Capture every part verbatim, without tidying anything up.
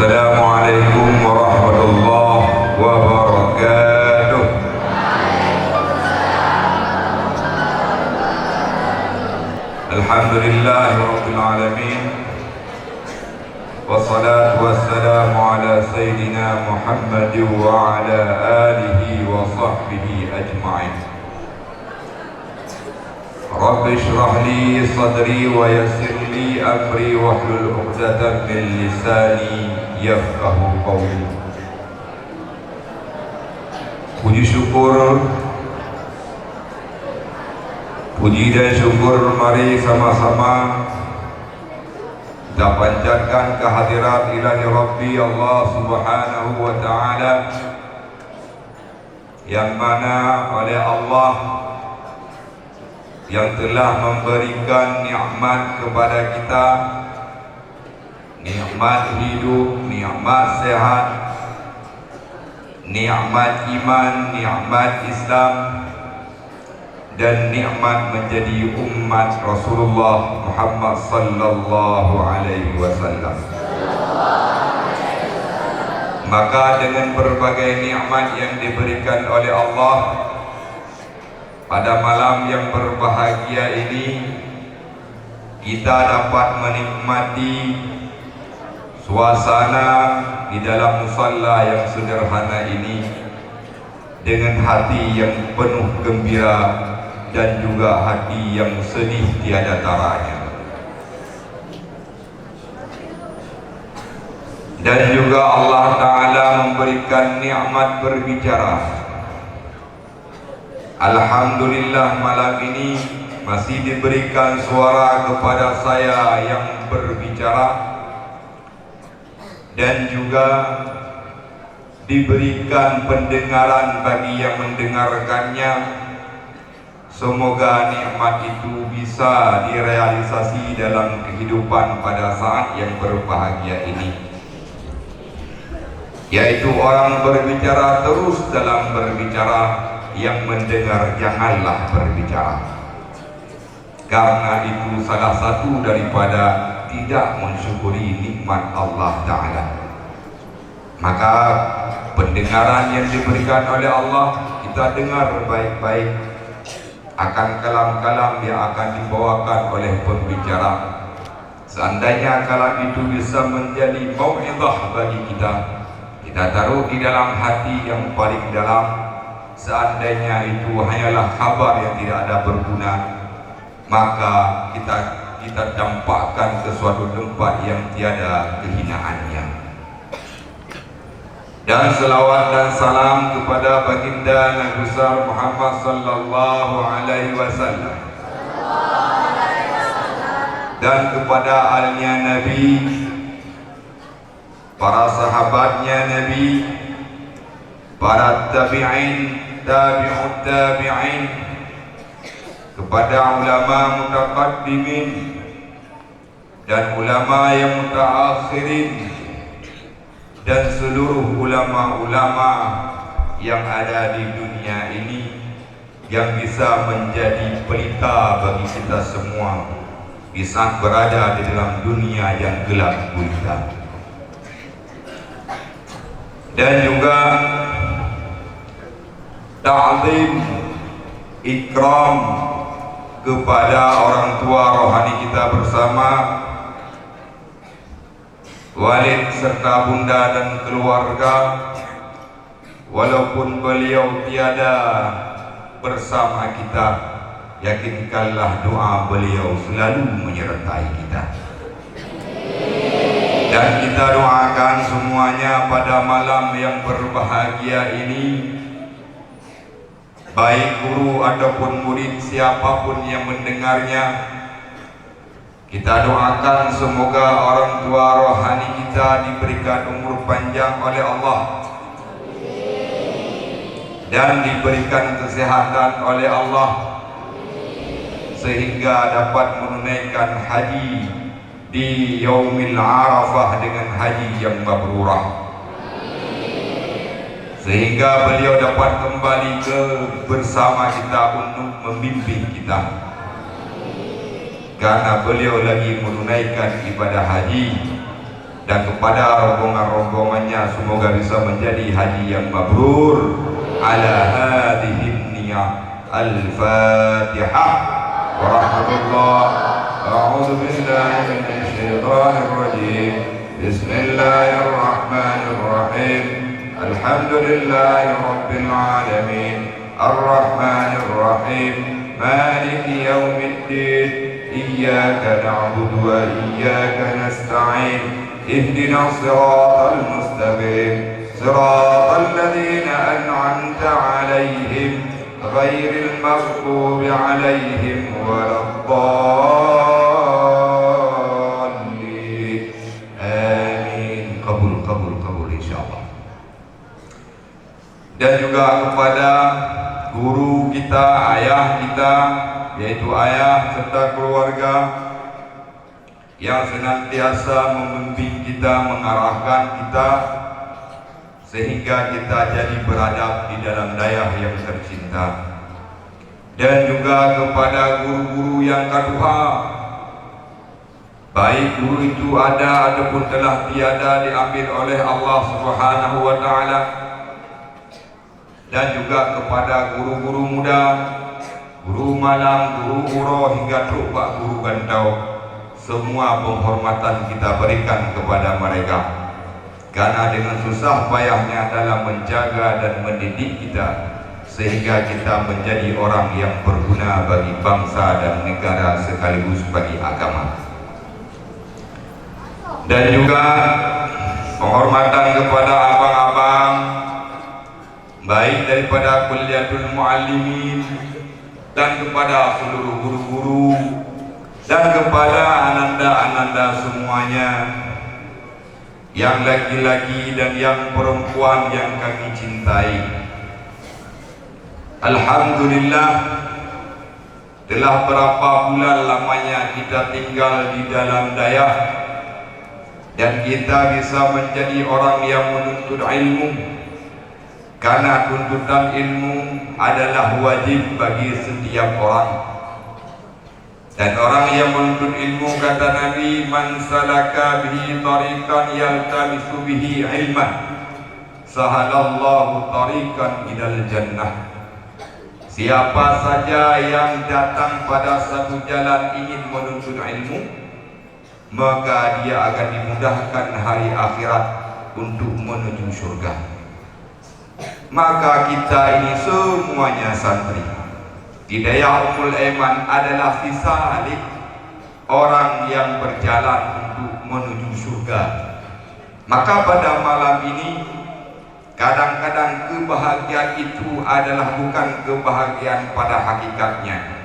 Assalamualaikum warahmatullahi wabarakatuh. Alhamdulillahirabbil alamin. Wassalatu wassalamu ala sayyidina Muhammad wa ala alihi wa sahbihi ajma'in. Rabbi shrah li sadri wa yassir li amri wahlul 'uqdatam min lisani yafqahu qawli. Puji syukur, puji dan syukur mari sama-sama kita panjatkan kehadirat Ilahi Rabbi Allah Subhanahu wa Ta'ala, yang mana oleh Allah yang telah memberikan nikmat kepada kita, nikmat hidup, nikmat sehat, nikmat iman, nikmat Islam, dan nikmat menjadi umat Rasulullah Muhammad sallallahu alaihi wasallam. Maka dengan berbagai nikmat yang diberikan oleh Allah, pada malam yang berbahagia ini, kita dapat menikmati suasana di dalam musalla yang sederhana ini dengan hati yang penuh gembira dan juga hati yang sedih tiada taranya. Dan juga Allah Ta'ala memberikan nikmat berbicara. Alhamdulillah, malam ini masih diberikan suara kepada saya yang berbicara dan juga diberikan pendengaran bagi yang mendengarkannya. Semoga nikmat itu bisa direalisasi dalam kehidupan pada saat yang berbahagia ini, yaitu orang berbicara terus dalam berbicara, yang mendengar janganlah berbicara. Karena itu salah satu daripada tidak mensyukuri nikmat Allah Ta'ala. Maka pendengaran yang diberikan oleh Allah, kita dengar baik-baik akan kalam-kalam yang akan dibawakan oleh pembicara. Seandainya kalam itu bisa menjadi mau'izah bagi kita, kita taruh di dalam hati yang paling dalam, seandainya itu hanyalah khabar yang tidak ada berguna, maka kita, kita campakkan ke suatu tempat yang tiada kehinaannya. Dan selawat dan salam kepada Baginda Nabi Besar Muhammad sallallahu alaihi wasallam, dan kepada alnya Nabi, para sahabatnya Nabi, para tabi'in, tabi'ut tabi'in, kepada ulama mutaqaddimin dan ulama yang mutaakhirin, dan seluruh ulama-ulama yang ada di dunia ini, yang bisa menjadi pelita bagi kita semua di saat berada di dalam dunia yang gelap gulita. Dan juga ta'zim, ikram kepada orang tua rohani kita bersama, Walid serta Bunda dan keluarga, walaupun beliau tiada bersama kita, yakinkanlah doa beliau selalu menyertai kita. Dan kita doakan semuanya pada malam yang berbahagia ini, baik guru ataupun murid, siapapun yang mendengarnya, kita doakan semoga orang tua rohani kita diberikan umur panjang oleh Allah dan diberikan kesehatan oleh Allah, sehingga dapat menunaikan haji di Yaumil Arafah dengan haji yang mabrurah, sehingga beliau dapat kembali ke bersama kita untuk membimbing kita, karena beliau lagi menunaikan ibadah haji. Dan kepada rombongan-rombongannya, semoga bisa menjadi haji yang mabrur. Ala hadhihi niyah. Al-Fatihah. Warahmatullah. A'udzu billahi minasy syaithanir rajim. Bismillahirrahmanirrahim. Alhamdulillahi rabbil alamin. Ar-Rahmanir Rahim. Maliki yaumiddin. Iyyaka na'budu wa iyyaka nasta'in. Ihdinas siratal mustaqim. Siratal ladzina an'amta 'alaihim, ghairil maghdubi 'alaihim waladdallin. Amin. Kabul, kabul, kabul, insyaallah. Dan juga kepada guru kita, ayah kita, yaitu ayah serta keluarga yang senantiasa membimbing kita, mengarahkan kita, sehingga kita jadi beradab di dalam dayah yang tercinta. Dan juga kepada guru-guru yang ka tuha, baik guru itu ada ataupun telah tiada, diambil oleh Allah Subhanahu wa Ta'ala, dan juga kepada guru-guru muda, guru malam, guru uroe, hingga trok bak guru gantau, semua penghormatan kita berikan kepada mereka. Karena dengan susah payahnya dalam menjaga dan mendidik kita, sehingga kita menjadi orang yang berguna bagi bangsa dan negara sekaligus bagi agama. Dan juga penghormatan kepada abang-abang, baik daripada Kulliyatul Muallimin dan kepada seluruh guru-guru dan kepada ananda-ananda semuanya, yang laki-laki dan yang perempuan yang kami cintai. Alhamdulillah, telah berapa bulan lamanya kita tinggal di dalam dayah dan kita bisa menjadi orang yang menuntut ilmu, karena tuntutan ilmu adalah wajib bagi setiap orang. Dan orang yang menuntut ilmu, kata Nabi, "Man salaka bihi tariqan yaltamisu bihi ilman, sahalallahu tariqan ilal jannah." Siapa saja yang datang pada satu jalan ingin menuntut ilmu, maka dia akan dimudahkan hari akhirat untuk menuju surga. Maka kita ini semuanya santri di dayah Ummul Aiman adalah sisalik, orang yang berjalan untuk menuju surga. Maka pada malam ini, kadang-kadang kebahagiaan itu adalah bukan kebahagiaan pada hakikatnya.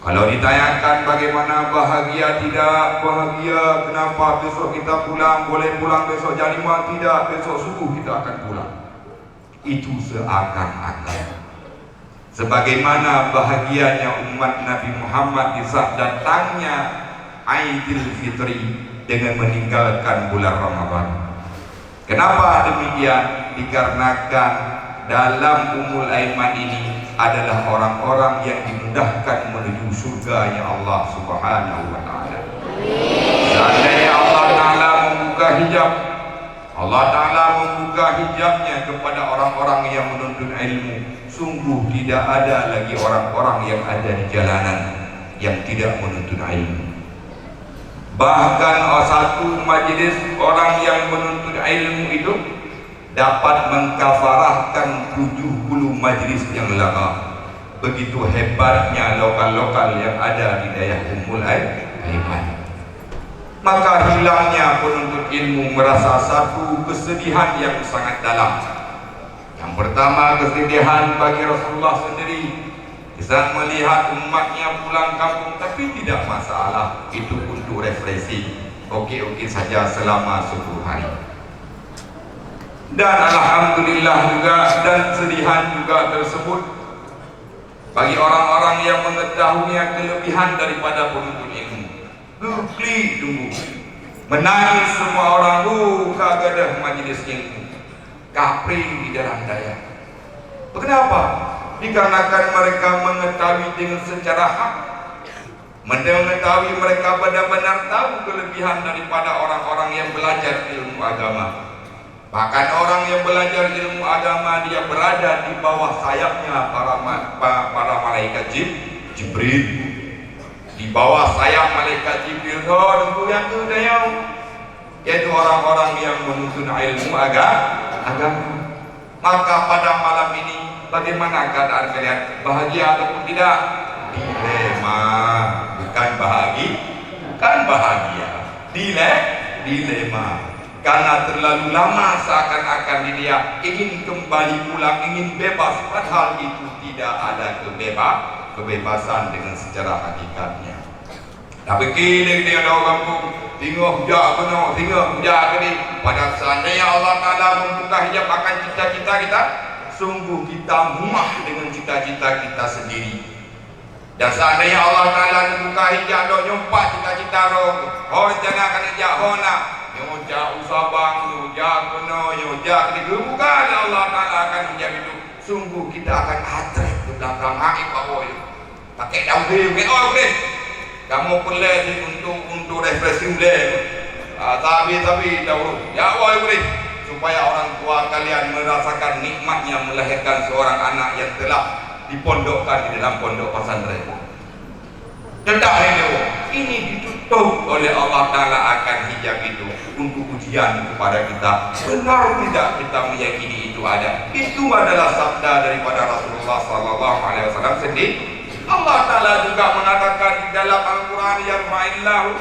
Kalau ditanyakan bagaimana bahagia, tidak bahagia, kenapa besok kita pulang, boleh pulang besok jam lima, tidak, besok subuh kita akan pulang. Itu seakan-akan. Sebagaimana bahagianya umat Nabi Muhammad di saat datangnya Aidil Fitri dengan meninggalkan bulan Ramadan. Kenapa demikian? Dikarenakan dalam Ummul Aiman ini adalah orang-orang yang dimudahkan menuju surganya Allah Subhanahu wa Ta'ala. Seandainya Allah Ta'ala membuka hijab, Allah Ta'ala membuka hijabnya kepada orang-orang yang menuntut ilmu, sungguh tidak ada lagi orang-orang yang ada di jalanan yang tidak menuntut ilmu. Bahkan, oh, satu majlis orang yang menuntut ilmu itu dapat mengkafarahkan tujuh puluh majlis yang lama. Begitu hebatnya lokal-lokal yang ada di dayah Ummul Ai-, Aiman. Maka hilangnya penuntut ilmu merasa satu kesedihan yang sangat dalam. Yang pertama, kesedihan bagi Rasulullah sendiri. Di saat melihat umatnya pulang kampung, tapi tidak masalah, itu untuk refreshing. Oke-oke saja selama sepuluh hari. Dan alhamdulillah juga, dan sedihan juga tersebut bagi orang-orang yang mengetahuinya kelebihan daripada penuntut ilmu. Geuklik teungku. Menangis semua orang, "Oh, ka gadôh majlis ilmu." Kapri di dalam dayah. Kenapa? Dikarenakan mereka mengetahui dengan secara hak Mengetahui mereka benar-benar tahu kelebihan daripada orang-orang yang belajar ilmu agama. Bahkan orang yang belajar ilmu agama, dia berada di bawah sayapnya para ma-, pa-, para malaikat Jib-, Jibril. Di bawah sayap malaikat Jibril, oh, tunggu yang tu, tayang. Yaitu orang-orang yang menuntut ilmu aga-, agama. Maka pada malam ini, bagaimana keadaan kalian? Bahagia ataupun tidak? Dilema. Bukan bahagi-, bukan bahagia. Dile-, dilema. Karena terlalu lama seakan-akan dia ingin kembali pulang, ingin bebas, padahal itu tidak ada kebeba-, kebebasan dengan secara hakikatnya. Tapi kini dia ada orang pun, singoh jak keunoe, singoh jak keudeh. Padahal seandainya Allah Ta'ala membuka hijab akan cita-cita kita, sungguh kita muak dengan cita-cita kita sendiri. Dan seandainya Allah Ta'ala membuka hijab dok nyoe pat cita-cita roh, ho rencana akan jak ho na, nyoe jak u Sabang, nyoe jak keunoe, nyoe jak keudeh, bukan Allah Ta'ala akan hijab itu. Sungguh kita akan atrek di belakang, hai, Pak Boy. Pakai daun deh, pakai daun deh. Kamu perlu sih untuk, untuk refreshing deh. Ah, tapi-tapi daun. Ya Allah, ya Allah. Supaya orang tua kalian merasakan nikmatnya melahirkan seorang anak yang telah dipondokkan di dalam pondok pesantren. Tetap itu, ini ditutup oleh Allah Ta'ala akan hijab itu untuk ujian kepada kita. Benar tidak kita meyakini itu ada? Itu adalah sabda daripada Rasulullah Sallallahu Alaihi Wasallam sendiri. Allah Ta'ala juga mengatakan di dalam Al-Quran, "Yarfa'illahu,"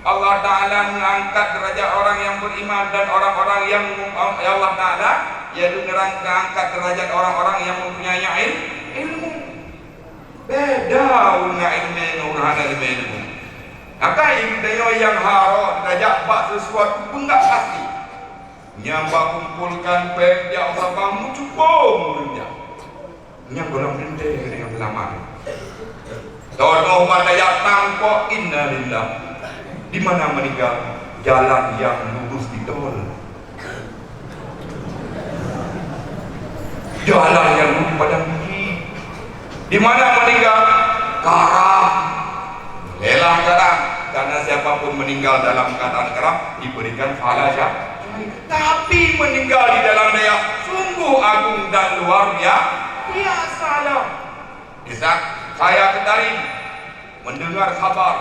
Allah Ta'ala mengangkat derajat orang yang beriman dan orang-orang yang mem-, ya Allah Ta'ala, yaitu mengangkat derajat orang-orang yang mempunyai il-, ilmu. Beda ureueng ilmu ngon ureueng hana ilmu. Maka ilmu tanyoe nyang harôh tajak bak sesuatu peundak pasti. Nyang bak kumpolkan péng jak u Sabang meucukong ureueng nyan. Nyang gohlom teuntèe ngon ulama. Tonoh ban tajak tangkok, innalillah. Di mana meninggal? Jalan yang lurus di tol. Jalan yang lurus padang gigi. Di mana meninggal? Karam. Lelah karam. Karena siapapun meninggal dalam keadaan karam diberikan pahala syah-, tapi meninggal di dalam dayah sungguh agung dan luar bia-, biasa lah. Di saat saya ke Tarim, mendengar khabar,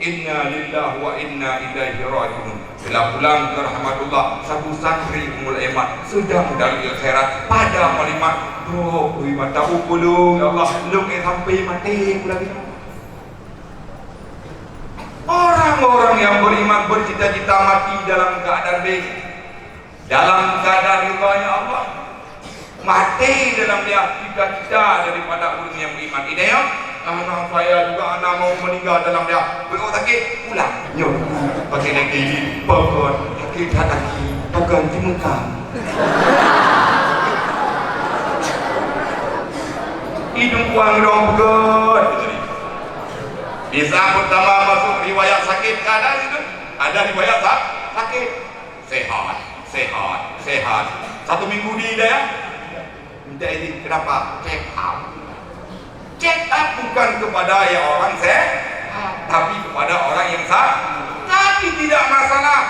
"Inna lillahi wa inna ilaihi raji'un." Telah pulang ke rahmatullah, satu santri Ummul Aiman sedang dalam khairat pada malam. Duh, ui mata upulu, ya Allah, lôn eh sampai mati pula gitu. Orang-orang yang beriman bercita-cita mati dalam keadaan baik. Dalam keadaan ridhanya Allah. Mati dalam dia cita-cita daripada ureueng nyang beriman. Ini ya, anak saya juga anak mau meninggal dalam dia. Perut sakit, pulang. Nyoh, pakai lagi ni, pokok, sakit hati, bukan di Mekah. Hidung kuang dong pegot. Bisa pertama masuk riwayat sakit, ada itu. Ada riwayat sa-, sakit. Sehat, sehat, sehat. Satu minggu di dayah. Minta izin, kenapa? Check up. Check up bukan kepada yang orang sehat, tapi kepada orang yang sa-, tapi tidak masalah.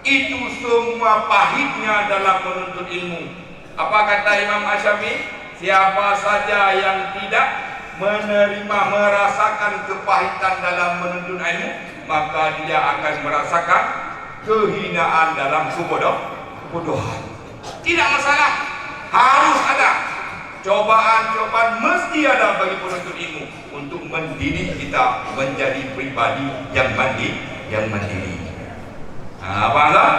Itu semua pahitnya dalam menuntut ilmu. Apa kata Imam Asy-Syafi'i? Siapa saja yang tidak menerima, merasakan kepahitan dalam menuntut ilmu, maka dia akan merasakan kehinaan dalam kebodoh-, kebodohan. Tidak masalah, harus ada. Cobaan-cobaan mesti ada bagi penuntut ilmu untuk mendidik kita menjadi pribadi yang mandi-, yang mandiri. Ha, paham tak?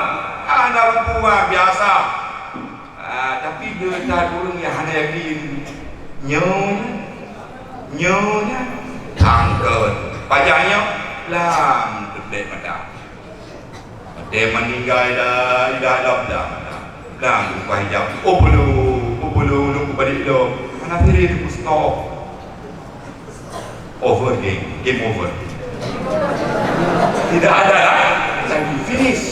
Hana rupa biasa. Ah, tapi dia tak ureueng yang hana yakin. Nyonya, nyonya, tangkot. Pajak nyoe, lam teutek mata. Watèe meuninggai dah, dah, dah, dah, dah. Lam buka hijab. Oh, belum, oh, belum, belum, balik belum. Mana pilih tu stop. Over game, game over. Tidak ada lah. Lagi finish.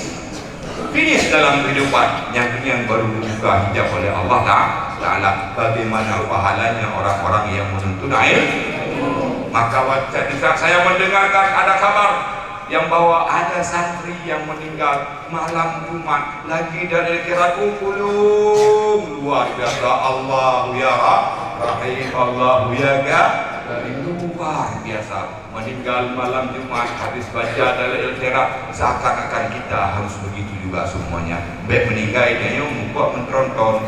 Finish dalam kehidupan. Yang dunia baru dibuka hijab oleh Allah Ta-, Ta'ala. Bagaimana pahalanya orang-orang yang menuntut ilmu? Maka waktu di saat saya mendengarkan ada kabar yang bahwa ada santri yang meninggal malam Jumat, lagi dari kira kulung, luar biasa. Allahu ya Rah-, Rahim, Allahu ya Ga-, Karim, luar biasa. Meninggal malam Jumat, habis baca Dalail Khirat, seakan-akan kita harus begitu juga semuanya. Bèk meninggai tanyoe mukok meutronton.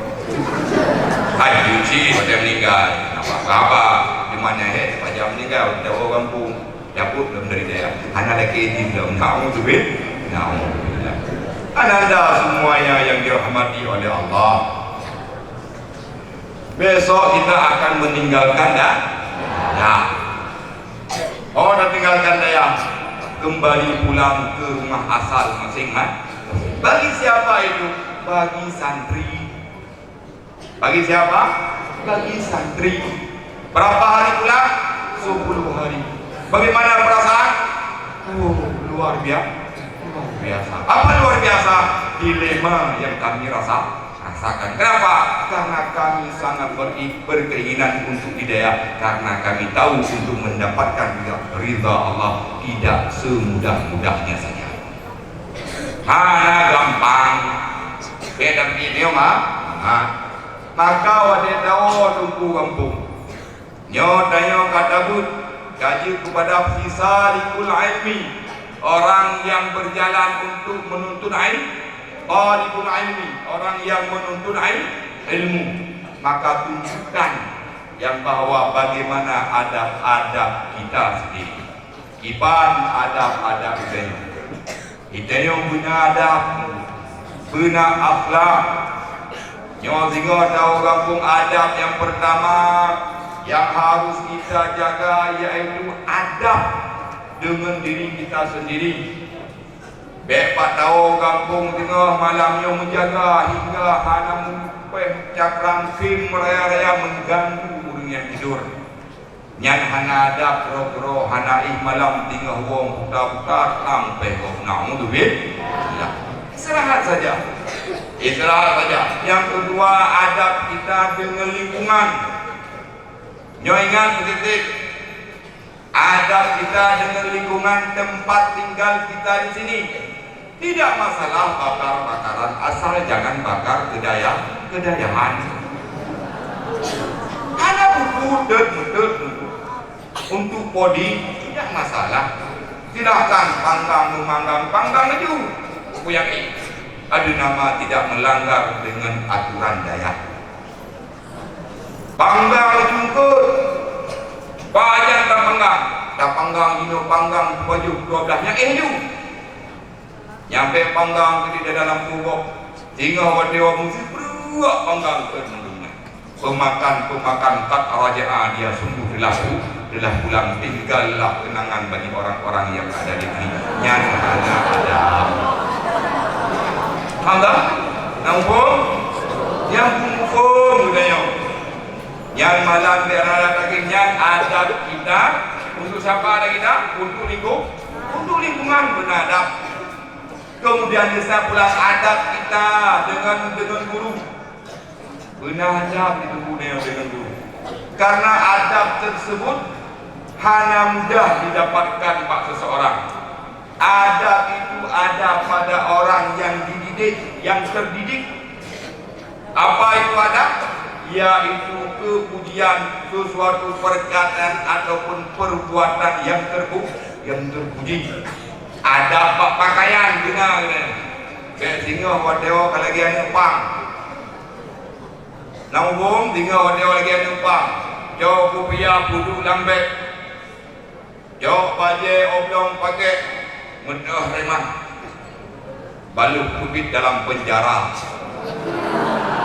Hai, Yuci, pada meninggai. Napa kabar? Di mana, he? Pajan meninggai, pada orang kampung. Cabut belum dari daya. Hana lagi izin belum. Naudzubillah. Naudzubillah. Ananda semuanya yang dirahmati oleh Allah. Besok kita akan meninggalkan da-, dayah. Oh, dah tinggalkan dayah, kembali pulang ke rumah asal masing-masing. Bagi siapa itu? Bagi santri. Bagi siapa? Bagi santri. Berapa hari pulang? Sepuluh hari. Bagaimana perasaan? Oh, luar biasa. Luar biasa. Apa luar biasa? Dilema yang kami rasa, rasakan. Kenapa? Karena kami sangat beri-, berkeinginan untuk hidayah. Karena kami tahu untuk mendapatkan ridha Allah tidak semudah-mudahnya saja. Hana gampang. Beda bideu mah. Ha. Maka watèe tawoe teungku gampông. Nyoe tanyoe ka tabeuet ka jeuet keupada fisalikul ilmi, orang yang berjalan untuk menuntut il-, talibul ilmi, orang yang menuntut il-, ilmu. Maka tunjukkan yang bahwa bagaimana adab-adab kita sendiri. Kiban adab-adab geutanyoe. Geutanyoe beuna adab, beuna akhlak. Nyoe singoh tawoe gampông, adab nyang peurtama nyang harus kita jaga, yaitu adab deungon diri kita sendiri. Bèk bak tawoe gampông singoh malam nyoe meujaga hingga hana meupéh cakram phim raya-raya mengganggu ureueng nyang tidur. Nyan hana adab, keudroe-keudroe hana éh malam teungoh woe buta-buta, tang péh gob. Naudzubillah. Istirahat saja. Istirahat saja. Yang kedua, adab kita dengan lingkungan. Nyoe ingat titik-titik. Adab kita dengan lingkungan tempat tinggal kita di sini. Tidak masalah bakar-bakaran, asal jangan bakar kedaya-, kedayahan. Hana buku, dot, dot, untuk podi, tidak masalah. Silahkan panggang memanggang, panggang laju. Aku yakin, ada nama tidak melanggar dengan aturan dayah. Panggang laju eungkôt. Pajan tapanggang. Tapanggang jinoe panggang tujoh dua blah nyang éh laju. Nyang bèk panggang keudéh dalam kubok. Singoh watèe woe meusipreuk panggang keu meunduek. Peumakan-peumakan qad raja'a, dia sungguh telah pu-, telah pulang, tinggallah kenangan bagi orang-orang yang ada di sini. Nyan hana adab. Paham tak? Na muphom? Nyang muphom geutanyoe. Nyan malam biara lagi nyan adab kita untuk siapa adab kita? Untuk lingkung-, untuk lingkungan beuna adab. Kemudian bisa pula adab kita dengan, dengan guru. Beuna adab itu guna dengan guru. Karena adab tersebut hana mudah didapatkan bak seseorang. Adab itu ada pada orang yang dididik, yang terdidik. Apa itu adab? Yaitu kepujian sesuatu perkataan ataupun perbuatan yang terpu-, yang terpuji. Adab bak pakaian beuna, beuna. Bèk singoh watèe woe ka lagèe aneuk pang. Na muphom, singoh watèe woe lagèe aneuk pang. Cok kupiah peuduek lam bèk. Jok bajèe oblong pakèk, meudoh rimah. Baloh teubiet dalam penjara.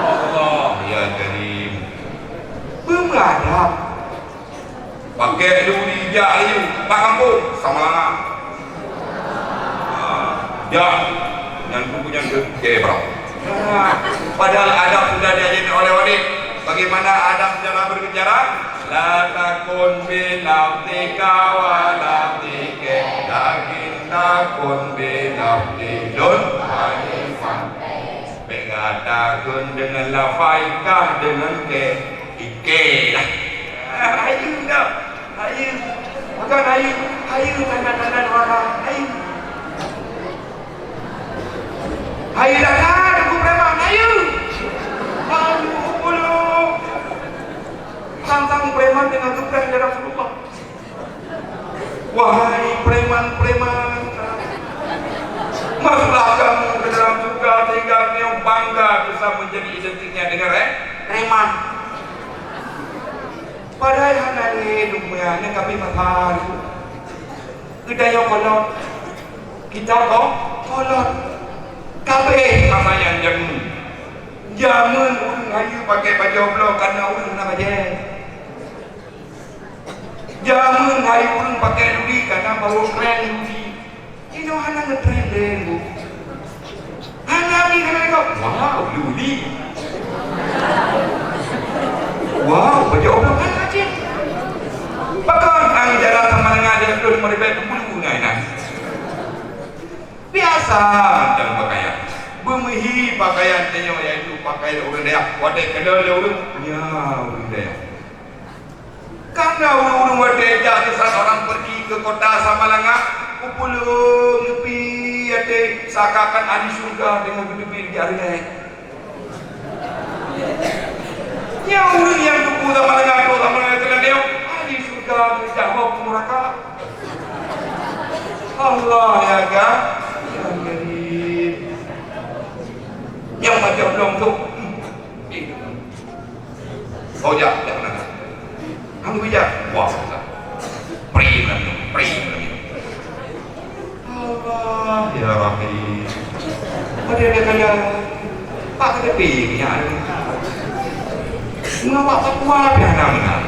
Allah ya Karim. Beungadab. Pakèk duri jak laju bak kampung sama lama. Ah, jak nyan buku nyan ke, ke berapa? Padahal adab sudah diajarkan oleh Walid. Bagaimana adab dalam berbicara? La takun bi lafzika wa lafzika, lakin takun bi lafzi dun. Bèk gata kheun deungon lafai kah deungon ke, ike dah. Hayeue dah. Hayeue. Bukan hai, hai tanda-tanda neraka, hai. Hai tanda aku preman, hai. Aduh, Allah. Sang-sang preman dengan tukang di Rasulullah. Wahai preman-preman, masuklah kamu ke dalam surga sehingga kamu bangga bisa menjadi identiknya dengan re-, preman. Padahai hana lé dunia ni kami pasal. Geutanyoe kolot. Kita ko-, kolot. Kabeh pakaian jameun. Jameun ureueng hayeue pakai bajèe bloe karena ureueng hana bajèe. Jameun hai ureueng pakai luli kana baru tren luli. Inoe hana ngetren lé, Bu. Hana lé, hana lé. Wow, luli. Wow, bajèe ureueng hana cit. Pakon ang jalan sama dengan dia terus meribet bulu ngai nai. Biasa macam pakaian. Beumeuhi pakaian tanyoe, yaitu pakaian ureueng dayah. Watèe keudroe lé ureueng, nyan ureueng dayah. Karena ureueng-ureueng watèe jak keu salah orang pergi ke kota Samalanga, peupuleueng neupi até seakan-akan ahli syurga deungon geuteubiet jak ringai. Nyan ureueng nyang teupeu Samalanga, teupeu Samalanga keunan nyoe, ahli syurga geujak hok neuraka. Allah ya ga, ya Karim. Nyang macam lom tu. Oh, jak, jak, nak. Kamu bijak. Wah, pri malam ni, pri malam ni. Allah, ya Rabbi. Pada dia kaya, Pak kata pi, minyak ni. Mengapa tak kuat dia nak menang?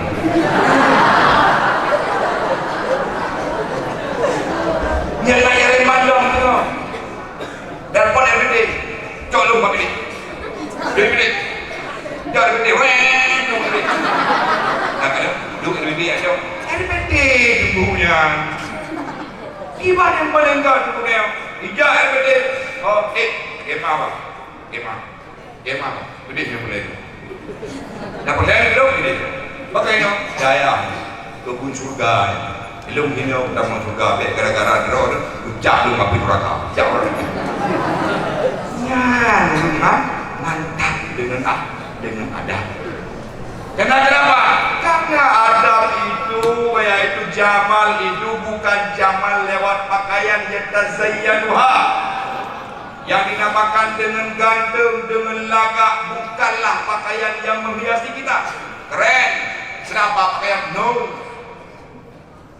Yang nak yang rembat dong tu. Telepon R B T. Cok lôn bak bilik. Bilik, bilik. Cok R B T. Weh, lôn bak bilik. Nah, kalau duduk R B T ya, cok. R B T tunggu ya. Iban yang paling enggak tunggu dia. Ijak R B T. Oh, eh, kemah, Bang. Kemah. Kemah, pedih nyang mulai tu. Dah pedih dulu pedih. Pakai no dayah ke pun syurga ni. Ilung hino utama syurga, bek gara-gara droe tu, ucap tu api neraka. Ucap orang. Nyan, man, mantap dengan ah, dengan adab. Karena kenapa? Karena adab itu, yaitu jamal itu bukan jamal lewat pakaian, yatazayyanuha. Yang dinamakan dengan ganteng, dengan lagak, bukanlah pakaian yang menghiasi kita. Keren. Kenapa pakaian? No.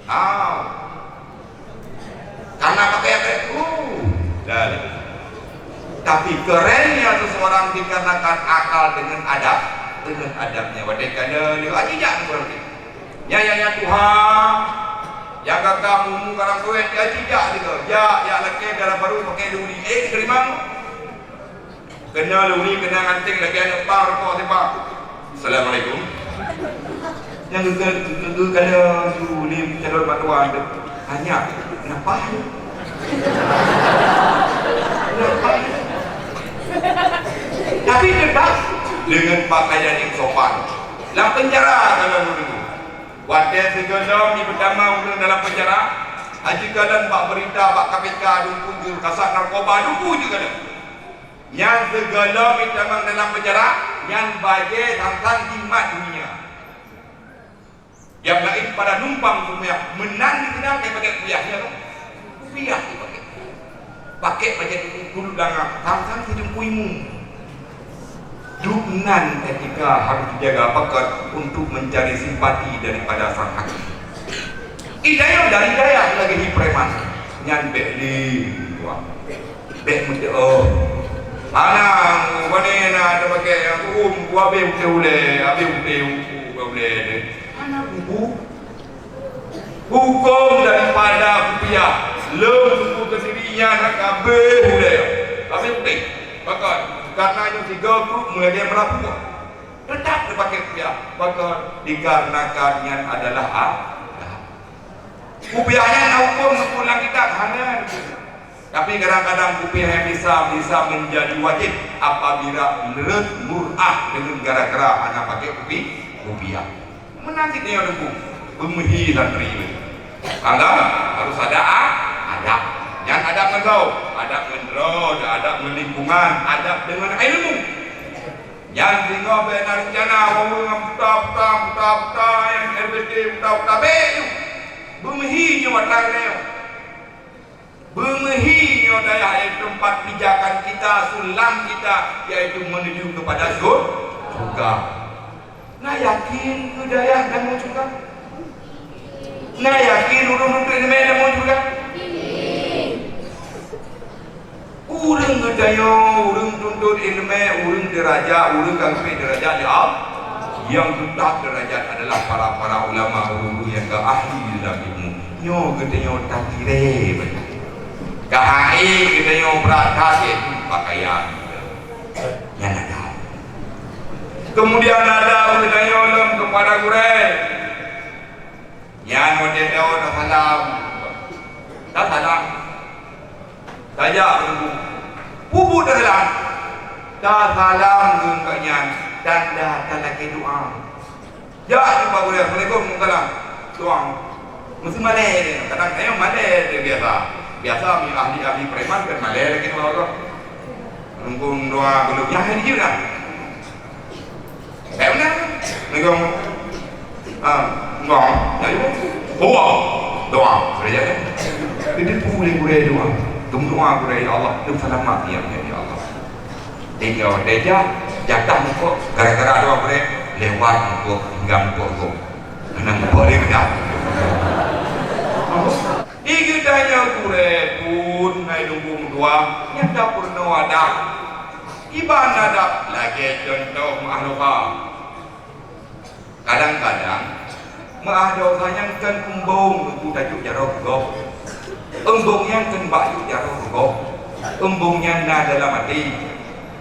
How? Karena pakaian keren. Uh, dah, dah. Tapi kerennya seseorang dikarenakan akal dengan adab, dengan adabnya. Wadai kala dia aja jak tu berarti. Nyan, nyan, nyan tuha, nyang gata mumu karang suet, ya jijak sigoe, jak, jak lakèe dara barô pakèe luli. Eh, teurimong. Keunong luli, keunong anting, lakèe aneuk pang, rukok sibak. Assalamualaikum. Nyang geu-, geu-, geu-, geu-, geu-, luli calon mertua tu. Tanya, kenapa? Kenapa? Tapi tetap dengan pakaian yang sopan. Lam penjara kalau dulu. Watèe sigohlom jipeutamong ureueng dalam penjara, aji kalon bak beurita bak K P K dum peue jeuet kasat narkoba, dum peue jeuet kalon. Nyan sigohlom jitamong dalam penjara, nyan bajèe sang-sang jimat dunia. Nyang laén pada numpang seumuyah, meunan dipeugah lé pakai kupiah, ya kan? Kupiah dipakai. Pakai bajèe dulu, dulu langa, sang-sang sideungku imeum. Duek nan etika harus dijaga pakon untuk mencari simpati daripada sang hakim. Hidayah dari dayah lagèe hi preman. Nyan bèk lé dua. Bèk meuteuk. Hana, pane na tapakèk nyang tu'um, ku abéh uteuh ulèe, abéh uteuh ulèe. Hana bubu. Hukôm daripada kupiah, lôn suku keudiri nyan hana kabéh ulèe. Tapi putéh, pakon, karena nyoe sigoe krueng meulagèe meurapue. Teutap tapakèk kupiah, pakon, dikarenakan nyan adalah a-, kupiah nyan na hukôm seupôt lam kitab, hana. Tapi kadang-kadang kupiah nyan bisa, bisa menjadi wajib apabila rhöt murah deungon gara-gara hana pakai kupi-, kupiah. Meunan cit nyoe Teungku, beumeuhi santri. Paham tak? Harus ada a-, adab. Nyan adab ngon droe, adab ngon droe, adab ngon lingkungan, adab deungon ilmu. Nyan singoh bèk na rencana, ureueng nyang buta-buta, buta-buta, nyang L B T buta-buta, bèk ju. Beumeuhi nyoe atra geutanyoe. Beumeuhi nyoe dayah, yaitu tempat pijakan kita, sulam kita, yaitu menuju kepada sur-, surga. Na yakin keu dayah dan mau syurga? Na yakin ureueng tuntut ileumèe dan mau syurga? Ureueng geutanyoe, ureueng tuntut ileumèe, ureueng deurajat, ureueng ka geupeuet deurajat lé Allah. Nyang geutap deurajat adalah para-para ulama, ureueng-ureueng nyang ka ahli dalam ilmu. Nyoe geutanyoe tatirèe bacut. Ka hai geutanyoe brat that, yaitu pakaian. Nyan ada. Kemudian ada geutanyoe lom keupada gurèe. Nyan watèe tao tasalam. Tasalam. Tajak meununggu. Peubuet tasalam. Tasalam ngon gobnyan. Tanda talakèe doa. Jak jumpa gurèe, "Assalamualaikum." "Waalaikumsalam." Doa. Meusti malèe. Kadang tanyoe malèe biasa. Biasa ahli-ahli preman kan malèe lagèe doa. Meununggu doa belum. Nyan hai jeuet dah. Bèk meunan. Nigong. Ah, nigong. Ayo. Doa. Doa. Sudah jadi. Jadi pulih gurèe doa. Geumeudoa gurèe, "Ya Allah, lôn seulamat, ya, ya, ya Allah." Tinggai watèe jak, jatah mupok, gara-gara doa gurèe, lewat mupok, hingga mupok gob. Hana mupok lé meunan. Di geutanyoe gurèe pun hai lôn meudoa, nyan tapeurunoe adab. Kiban adab lagèe cuntoh meu'ah dosa. Kadang-kadang meu'ah dosa nyan kon eumbông teungku tajok jaroe keu gob. Eumbông nyan kon bak jok jaroe keu gob. Eumbông nyan na dalam até.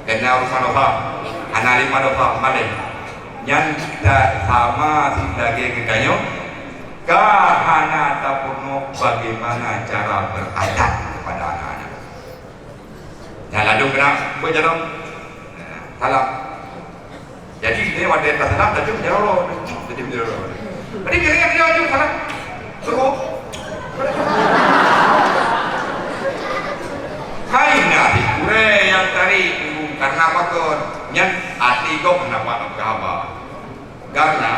Keu na urusan dosa, hana limong dosa malèe. Nyan ta-, sama sit lagèe geutanyoe, ka hana tapeurunoe bagaimana cara beradab kepada anak-anak. Nyan ladôm keunan beujaroe. Salam. Jadi, dia watèe tasalam, tajok jaroe. Tajok jaroe. Jadi, kira-kira dia tajok salam. Suruh. Hai, na sit gurèe nyang tarék, karena pakon? Nyan até gob hana pat haba. Karena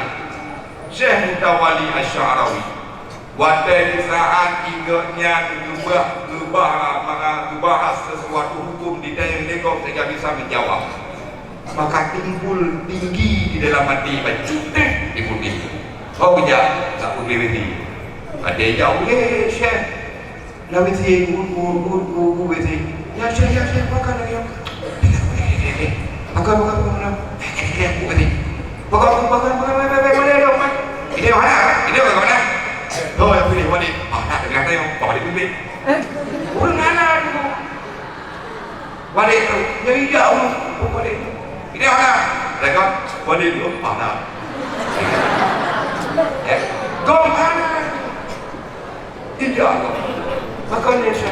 Syekh Mutawali Asy-Sya'rawi, watèe di saat gobnyan geubah, geubah, maka geubahas sesuatu hukum ditanyong lé gob sehingga bisa menjawab, maka timbul tinggi di dalam até, bacut deh timbul tinggi. Oh, kejap, tak perlu W C. Ada jauh, "Eh, Syekh, na W C, u, u, u, u, u W C." "Ya, Syekh, ya, Syekh, makan lagi, makan." "Makan, makan, makan, makan." "Eh, eh, eh, eh, W C. Makan, makan, makan, makan, makan, makan, makan, makan." "Ini mana? Ini mana?" "Oh, yang pilih, Walid." "Ah, nak dengar saya, Walid pilih." Ureueng hana tu. Walid tu, ya, iya, ureueng, Walid tu. "Ini mana?" "Rekod, Walid tu." "Ah, nak." Ya. Gom hana. Tidak, Pak. Makanya saya,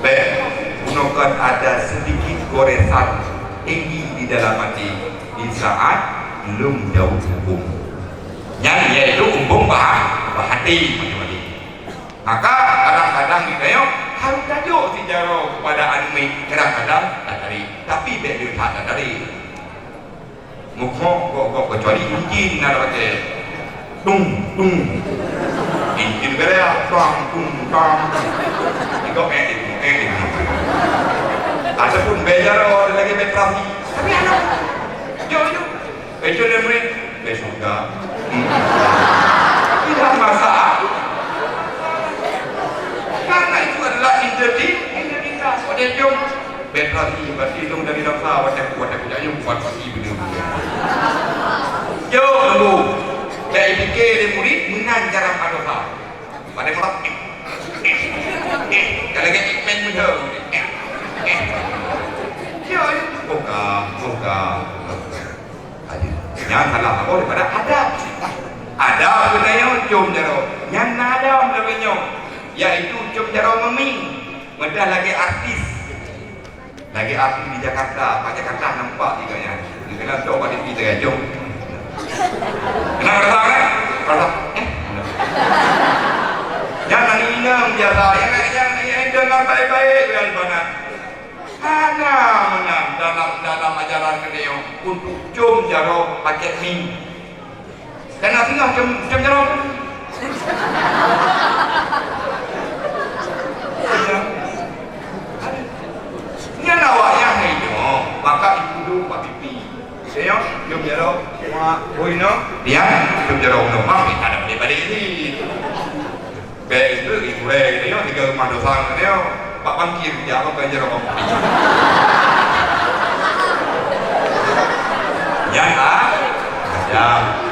bèk, bunoe kan ada sedikit goresan tinggi di dalam hati di saat lôn jaweueb hukum. Nyan yaitu hukum bah-, bahati, mati-mati. Maka kadang-kadang geutanyoe harus tajok sit jaroe kepada aneuk miet, kadang-kadang tak tarék. Tapi bèk lé that tak tarék. Meukhok gok-gok, kecuali injin na tapakè. Tung, tung. Injin bèrèh, tang, tung, tang. Iko, eh, eh, eh, eh. Ataupun bèk jaroe lagèe bèk terasi. Tapi ada. Jom, jom. Itu dia murid. Bèk syurga. Hmm. Tidak masalah. Karena itu adalah identitas. Identitas. Pada jom. Bèk terasi, berarti lôn dari dosa, watèe ku, watèe ku jak yum, kuat pasti beuna. Yo, tunggu. Bèk ipike lé murid meunan cara madosa. Pada malam, eh, eh, eh, eh. Kalau lagi main muda, eh, eh. Yo, yo, buka, buka. Aja. Nyan salah apa daripada adab. Adab geutanyoe com jaroe. Nyan na adab lagèe nyoe, yaitu com jaroe meuming. Meudah lagèe artis. Lagèe artis di Jakarta, bak Jakarta nampak juga nyan. Di dalam tok bak T V tergantung. Kenapa rasa kan? Rasa, eh? Nyang na inong biasa, nyang, nyang, nyang deungon baik-baik, biar bangat. Hana meunan dalam, dalam ajaran geutanyoe untuk com jaroe pakai mi. Kana singoh com, com jaroe. Nyan awak nyang hai nyoe, maka ibu duk bak pipi. Saya, jom jaroe, mak, boy no, dia, jom jaroe no, mak, ada balik-balik ni. Bèk itu, ibu eh, dia, tiga rumah dosa dia, bak bangkir, dia apa kerja orang bangkir. Nyan, ah, macam.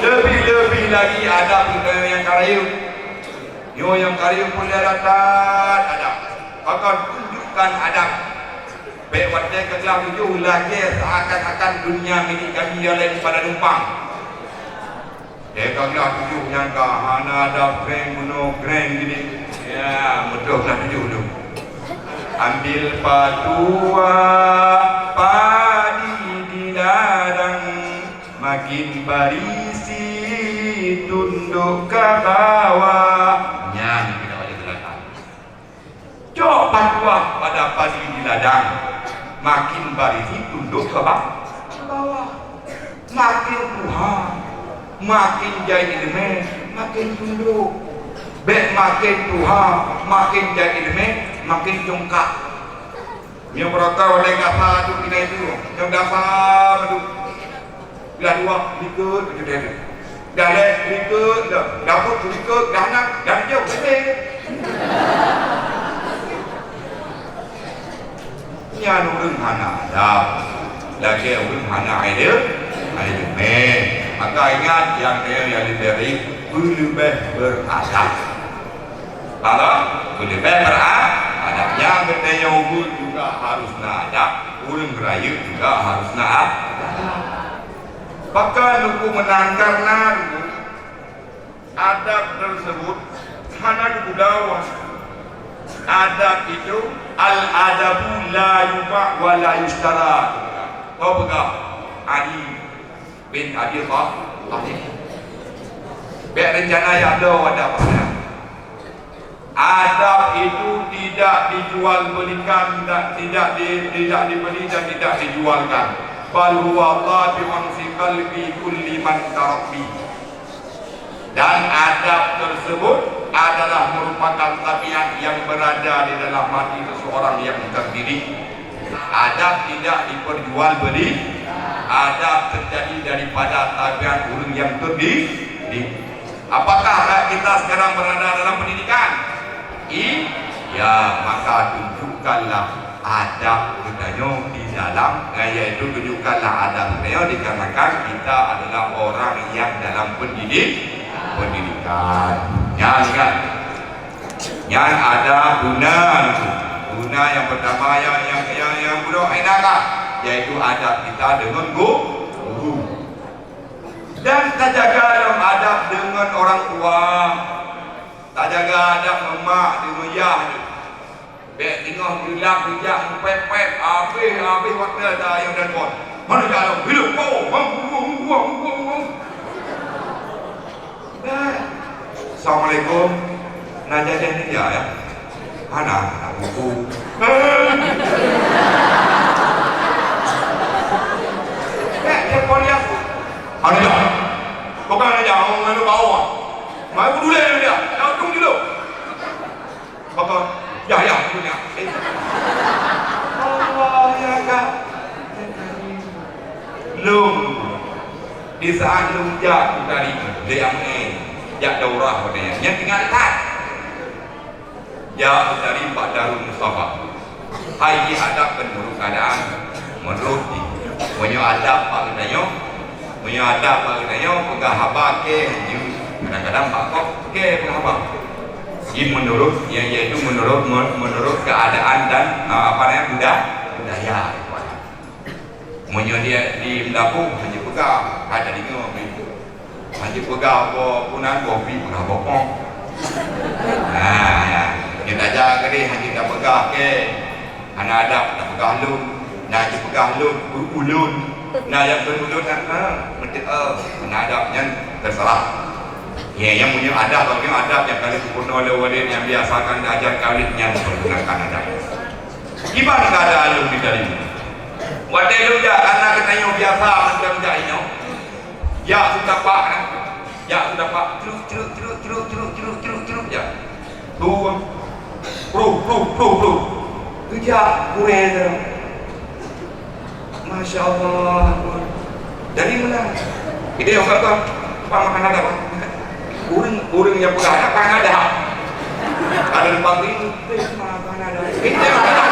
Lebih-lebih lagi ada budaya yang karayeuh. Nyoe nyang kareueng peureulèe that adab. Pakon tunjukkan adab. Bèk watèe ka glah tujoh lagèe seakan-akan dunia milik kami nyang laén pada numpang. Bèk ka glah tujoh nyang ka hana adab, kreng bunoe, kreng gini. Ya, meudoh glah tujoh tu. Ambil patuah padi di ladang. Makin barisi tundok ka bawah. Nyan keuneuk baca gerakan. Cok patuah pada padi di ladang. Makin barisi tundok ka ba-, ka bawah. Makin tuha, makin jai ileumèe, makin tundok. Bèk makin tuha, makin jai ileumèe, makin congkak. Nyoe beurangkat watèe gasa tu pinai tu. Nyoe gasa tu. Glah dua, likot, beutôi tu. Glah lhèe, likot, dah. Glah peuet, likot, glah nam, glah tujoh, leubeh. Nyan ureueng hana adab. Lagèe ureueng hana ileumèe. Maka ingat, nyang kaya nyang leubeh baik, peuleubeh beuradab. Paham? Peuleubeh beuradab. Nyang geutanyoe ulèe juga harus na adab, ureueng rayeuk juga harus na adab. Pakon lôn meunan, karena adab tersebut hana dibawa. Adab itu, al-adabu la yuba' wa la yushtara. Kau peugah, Ali bin Abi Tha-, Thalib. Bèk rencana jak bloe adab nyan. Adab itu tidak dijual belikan dan tidak di-, tidak dibeli dan tidak dijualkan. Bal huwa tabi'un fi qalbi kulli man tarabbi. Dan adab tersebut adalah merupakan tabiat yang berada di dalam hati seseorang yang terdidik. Adab tidak diperjualbeli, adab terjadi daripada tabiat ureueng nyang terdi-, di-. Apakah kita sekarang berada dalam pendidikan? I-, ya, maka tunjukkanlah adab geutanyoe di dalam, yaitu tunjukkanlah adab geutanyoe dikarenakan kita adalah orang yang dalam pendidik-, pendidikan. Nyan kan? Nyan adab guna. Guna nyang pertama nyang, nyang, nyang, nyang bunoe hai na ka, yaitu adab kita deungon gu-, guru. Dan tajaga lom adab deungon orang tua. Tajaga adab ngon mak, deungon yah. Bèk teungoh geulak geujak meupèt-pèt, habéh-habéh watèe ta nyang telepon. Mana jak lom? Hidup kau. Hang, hang, hang. Assalamualaikum. Na jadeh nija, ya? Hana, hana buku. Eh, telepon dia. Hana jak. Bukan hana jak, orang lalu bawa. Mai budu lé dia. Dah untung dulu. Maka, ya, ya, ya. Eh. Allah, ya, Kak. Lôn, di saat lôn jak u Tarim, lé Amé, jak daurah watèe nyan, nyan tinggai that. Jak u Tarim bak Darul Mustafa. Hai jih adab kan meunurot keuadaan, meunurot jih. Meunyoe adab bak geutanyoe, meunyoe adab bak geutanyoe, peugah haba kèe hanjeuet. Kadang-kadang bak gob kèe peugah haba. Jih meunurot, ya, yaitu meunurot, meunurot keuadaan dan, ah, apa namanya, buda-, budaya. Meunyoe di, di meudapô, hana jipeugah, ka tadeungoe. Hana jipeugah boh punan, boh pih peugah boh pong. Nah, ya. Nyoe tajak keudeh, hana jipeugah kèe. Hana adab tapeugah lôn. Nah, jipeugah lôn, ulôn. Nah, nyang kheun ulôn, ha, ha, meuteuk, eh, hana adab nyan teusalah. Nyan, nyang meunyoe adab, meunyoe adab nyang ka lheueh geupunoh lé ulèe nyang biasakan ajar kawin nyan, pergunakan adab. Kiban keuadaan lôn di tadi. Watèe lôn jak, karena geutanyoe biasa mantong jak inoe. Jak su tapak, eh. Jak su tapak, cruk, cruk, cruk, jak. Tuh. Pruh, pruh, pruh, pruh. Geujak gurèe tu. Masya Allah. Jadi meunan. Kita yang kata, "Pak, makan ada, Pak." Ureueng, ureueng nyang peugah ada, kan ada. Ada di pabrik, "Eh, makan ada." Kita yang kata.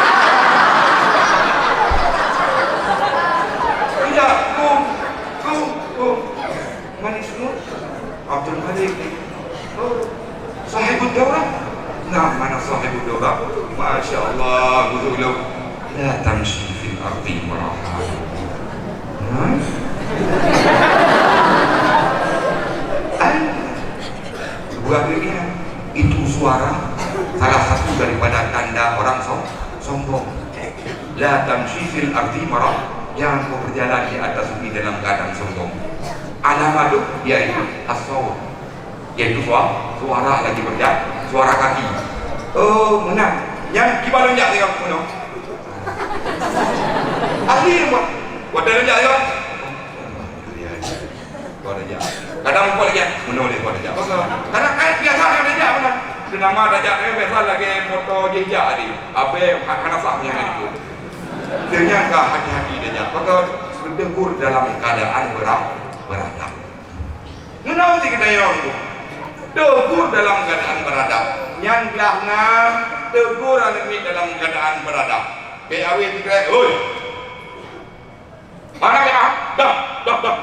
Tidak, kum, kum, kum. Manis tu? Abdul Malik. Oh, sahibud daurah. Nah, mana sahibud daurah? Masya Allah, guru lo. La tamshi fil ardi maraha. Hmm? Ai. Buat dunia. Itu suara salah satu daripada tanda orang som-, sombong. La tamshi fil ardi marah, jangan kau berjalan di atas bumi dalam keadaan sombong. Alamat tu yaitu as-sawt, yaitu suara, suara lagi berjalan, suara kaki. Oh, meunan. Nyan kiban lôn jak tengok meunoe. Asli, buat. Buat lôn jak tengok. Kau dah jak. Kadang lupa lagi, ah. Meunoe lé kau dah jak. Pasal kadang kan biasa kan dah jak, mana? Seunama dah jak, eh, biasa lagi moto jih jak tadi. Abeh ha-, hana sah nyang ada ikut. Dengan ka hati-hati dah jak. Pasal bertegur dalam keadaan berah-, beradab. Meunoe di keudayong tu. Tegur dalam keadaan beradab. Nyang glah na tegur aneuk miet dalam keadaan beradab. Bèk awé sikrek, "Oi!" Mana ya? Dah, dah, dah.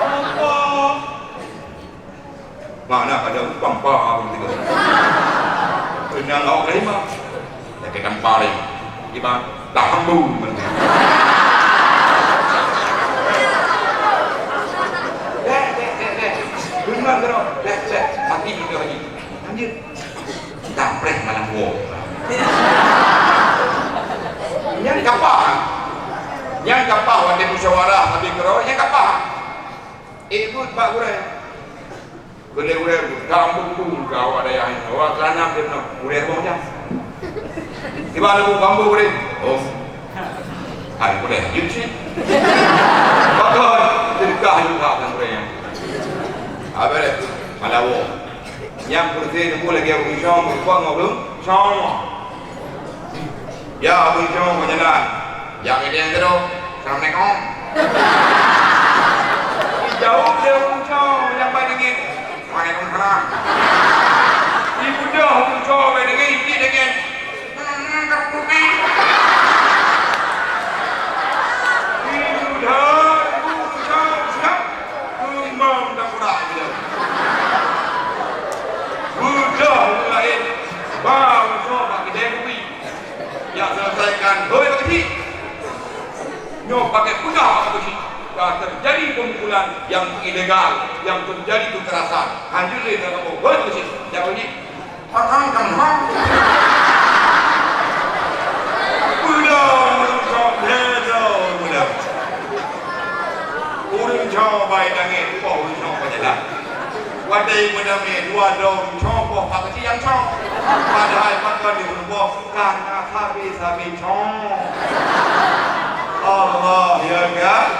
Apa? Mana ada pampa begitu? Kena awak terima. Dah kita pare. Iban dah hambung. Deh, deh, deh, deh. Benar, benar. Deh, deh. Hati kita lagi. Lanjut. Tapreh malam woe. Nyan kapah. Nyan kapah watèe musyawarah habéh keudroe, nyan kapah. Eh, buet bak gurèe. Gurèe-gurèe, ka ambung-ambung ka awak dayah nyoe. Awak keulanam dia nyoe. Gurèe abang jam. Tiba ada bambu gurèe. Oh. Hai, gurèe. Yuk cit. Pakon. Sedekah juga kan gurèe nyan. Habéh. Malam woe. Nyang peureulèe teungku lagèe ureueng cong, meureumpok ngon ureueng cong. Ya, ureueng cong bak jalan. Jak meudeh keudroe, "Assalamualaikum." Jijaweueb lé ureueng cong nyang bak deungon, "Waalaikumsalam." Jibeudôh ureueng cong bak deungon, cit deungon. Nyoe pakai peugah bak keuchik, ka teujadi peumukulan nyang ilegal, nyang teujadi keukerasan. Hanjeuet lé ngon kamoe, hôi keuchik, jak keuchik. Akang kan hak. Peudong ureueng cong, peudong, peudong. Ureueng cong bai nangèe, poh ureueng cong bak jalan. Watèe meudamé dua droe ureueng cong, poh Pak Keuchik nyang cong. Padahai pakon di ureueng poh, karena sabe-sabe cong. Allah, ya kan?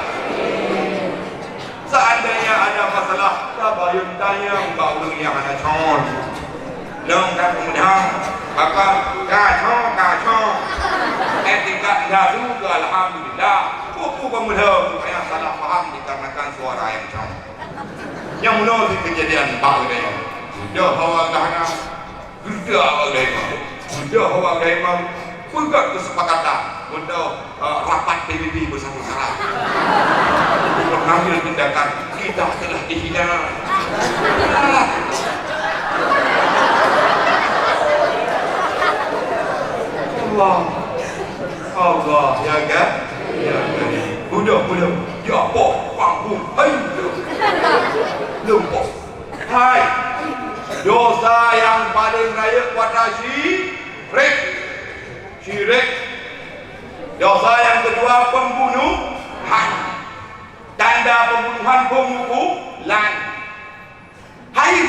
Seandainya ada masalah, tabayun tanyong bak ureueng nyang hana cong. Lôn ka peumudah, maka ka cong, ka cong. Eh, tingkat dah su keu alhamdulillah. Peue-peue peumudah, supaya salah paham dikarenakan suara nyang cong. Nyang meunoe cit keujadian bak geutanyoe. Dah hawa dah na. Geuda awak lhèe imam. Geuda awak lhèe imam. Peugah keusepakatan untuk, eh, rapat P B B beusatu syarat. Untuk mengambil tindakan, kita telah dihina. Allah. Allah, ya kan? Ya kan? Budak, budak. Ya, apa? Panggung. Hai. Lumpur. Hai, dosa nyang paleng rayeuk kuasa syirik. Syirik. Dosa nyang keudua, pembunuhan. Tanda pembunuhan, peumukulan. Hayu!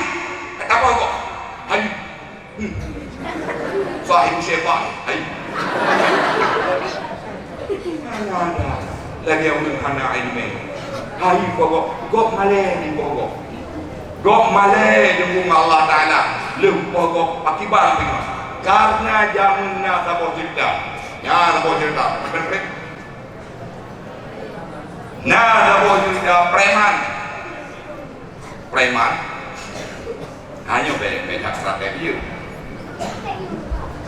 Kata apa kok? Hayu! Hmm. Sahib Syekh Fahmi, hayu! Mana ada lagèe ureueng hana ileumèe. Hayu pokok, gob malèe di pokok. Gob malèe di Allah Taala, leuh pokok pakiban teungoh. Karena jameun na saboh cerita. Na saboh cerita. Na saboh cerita preman. Preman. Hanya beda-beda strategi.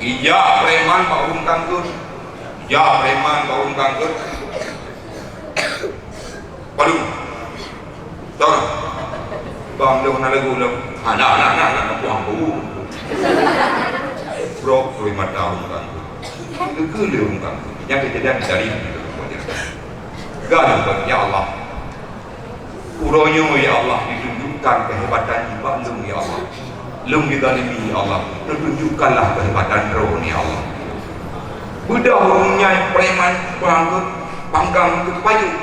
Ija preman bak ureueng kangkut. Ija preman bak ureueng kangkut. Padum. Tong. Bang, lôn na lagu lôn. Ha, na, na, na, na, na, puang bu. Brok, tui mata ureueng kangkut. Keu lé ureueng kangkut. Nyang keujadian dari. Gadoh, ya Allah. Uroe nyoe, ya Allah, ditunjukkan kehebatan bak lôn, ya Allah. Lôn dizalimi, ya Allah. Tunjukkanlah kehebatan droe, ya Allah. Beudôh ureueng nyan preman, bangkot, panggang, pajoh.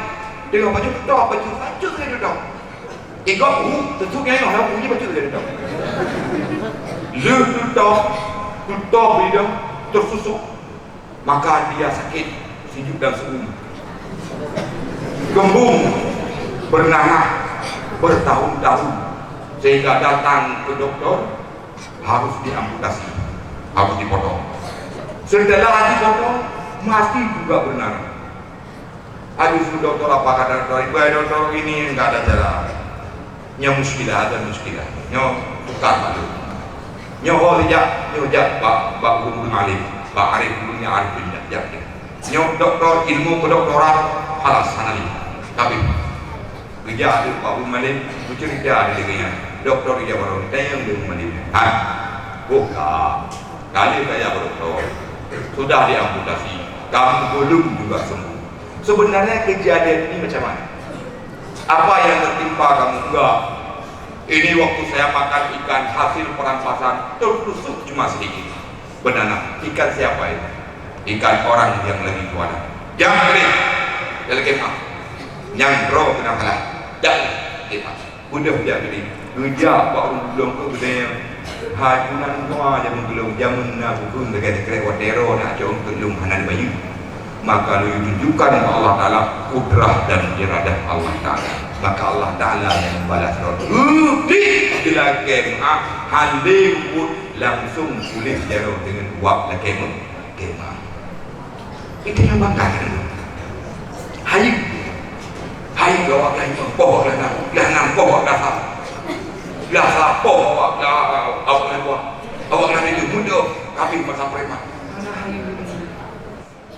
Deungon pajoh, tutôp pajoh, pajoh sagai tutôp. Igob hu, teusut nyang nyoe, hu, pajoh sagai tutôp. Lheueh tutôp, tutôp lidah, tersusuk. Maka dia sakit, sejuk dan seum. Kembung, bernanah bertahun-tahun, sehingga datang ke dokter, harus diamputasi, harus dipotong. Setelah dipotong, masih juga bernanah. Habis itu dokter apa kata dokter? Ibu dokter, ini enggak ada cara. Nyoe muskilah, ada muskilah. Nyoe tukang malu. Nyoe ho jak, nyoe jak bak, bak guru alim, bak arif guru nyang arif jak, jak. Nyoe doktor ilmu kedoktoran, halas, hana lé. Tapi geujak di bak guru alim, bercerita di lagi nyan. Doktor ija baru ditanya di guru alim. Ha, buka. Kali kaya doktor. Sudah diamputasi. Kamu belum juga sembuh. Sebenarnya kejadian ini macam mana? Apa yang tertimpa kamu? Enggak. Ini waktu saya makan ikan hasil perampasan, tertusuk cuma sedikit. Bernanah. Ikan siapa itu? Ikan orang yang lagi juara. Jangan pilih. Dia lagi mah. Yang bro kena kalah. Jangan. Dia mah. Beudôh jak keudeh. Geujak bak ureueng keu geude. Hai, bunan dua jameun geulong, jameun na bukon lagèe-lagèe watèe droe na cok keu lôn hana bayeue. Maka lôn tunjukkan bak Allah Taala kudrah dan iradah Allah Taala. Maka Allah Taala nyang balas droe. Udeh geulakèe meu'ah, han lé reuôt, langsung puléh jaroe deungon uap lakèe meu'ah. Lakèe meu'ah. Itu nyang bangga. Hai. Hai, awak lain poh, lain, lain poh dasar. Dasar poh awak, awak lain poh. Awak lain itu muda, kami masa preman.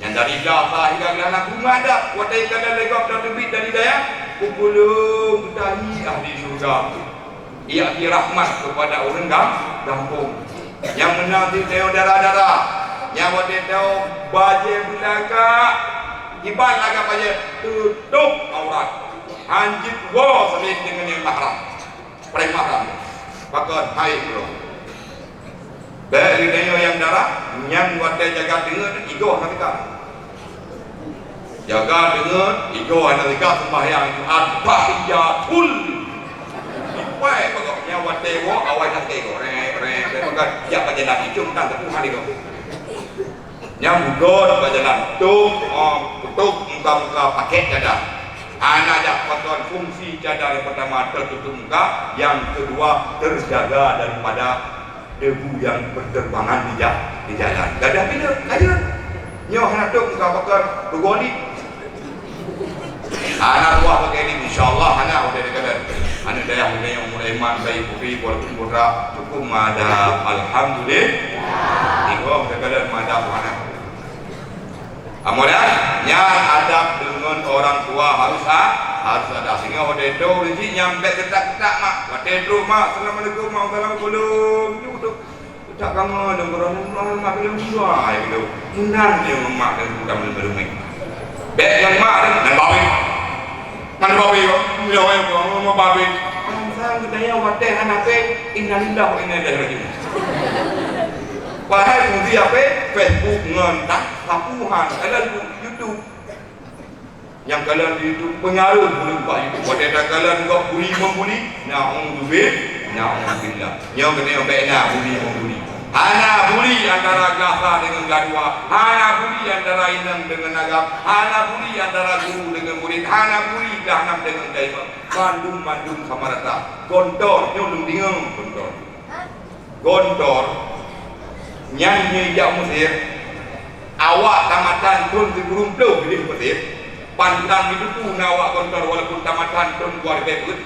Nyang dari dasar hingga geulalang bunga dah. Watèe ka dan legok dan teubiet dari dayah, kupulung tahi ahli syurga. Ia di rahmat kepada ureueng gam-, gampông. Nyang meunan di teuh dara-dara. Nyang watèe teuh bajèe beulagak, iban lagak bajèe, tutôp aurat. Han jeuet woe saleueng deungon nyang mahram. Preh mahram. Pakon hai uroe. Bèk lé tanyoe nyang dara, nyan watèe jaga teungeut, igoe hana teuka. Jaga teungeut, igoe hana teuka, seumbahyang Jumat, tahiyatul. Ipai bagaih nyan watèe woe, awai na teuka igoe, reng, reng, reng, maka jak bak jalan, icong tan teupeu hana igoe. Nyang beugöt bak jalan, tôp, oh, tôp muka-muka pakèk cadar. Hana jak pakon fungsi cadar nyang pertama tertutup muka, yang kedua terjaga daripada debu yang berterbangan di ja-, di jalan. Gadah bila? Kaya. Nyoe hana tôp muka pakon, beugöt. Hana tuah pakai ni, insya Allah hana udah dekat. Aneuk dayah muda nyang mulai iman baik putri walaupun putra cukup madab. Alhamdulillah. Tiga udah dekat madab hana. Amodan, nyan adab deungon orang tua harus a-, harus ada. Sehingga udah itu rezeki nyang bèk ketak-ketak mak. Watèe trok mak, assalamualaikum, mak, assalamualaikum. Itu betul. Utak kamoe dong gurèe nyan, mak, mak, belum dua, ya, belum. Nan dia mak dan bukan belum, belum, eh. Bèk ngon mak dan, nan babi. Nan babi, ya, ya, ya, ya, ya, babi. Sang-sang geutanyoe watèe hana H P, innalillahi wa inna ilaihi raji'un. Padahai fungsi H P, Facebook ngon tak, sapuhan, kalon YouTube. Nyang kalon di YouTube pengaruh buleuen bak YouTube. Watèe takalon gob buli membuli, naudzubillah. Naudzubillah. Nyoe keuneuk bèk na buli-membuli. Hana buli antara gasa deungon gadua, hana buli antara inong deungon agam, hana buli antara guru deungon murit, hana buli dahnam deungon daimon. Mandum-mandum sama rata. Gontor, nyoe lôn deungoe gontor. Gontor nyan nyoe jak Mesir. Awak tamatan thon sikureueng ploh di Mesir. Pantang jiteupeue na awak gontor walaupun tamatan thon dua ribèe peuet.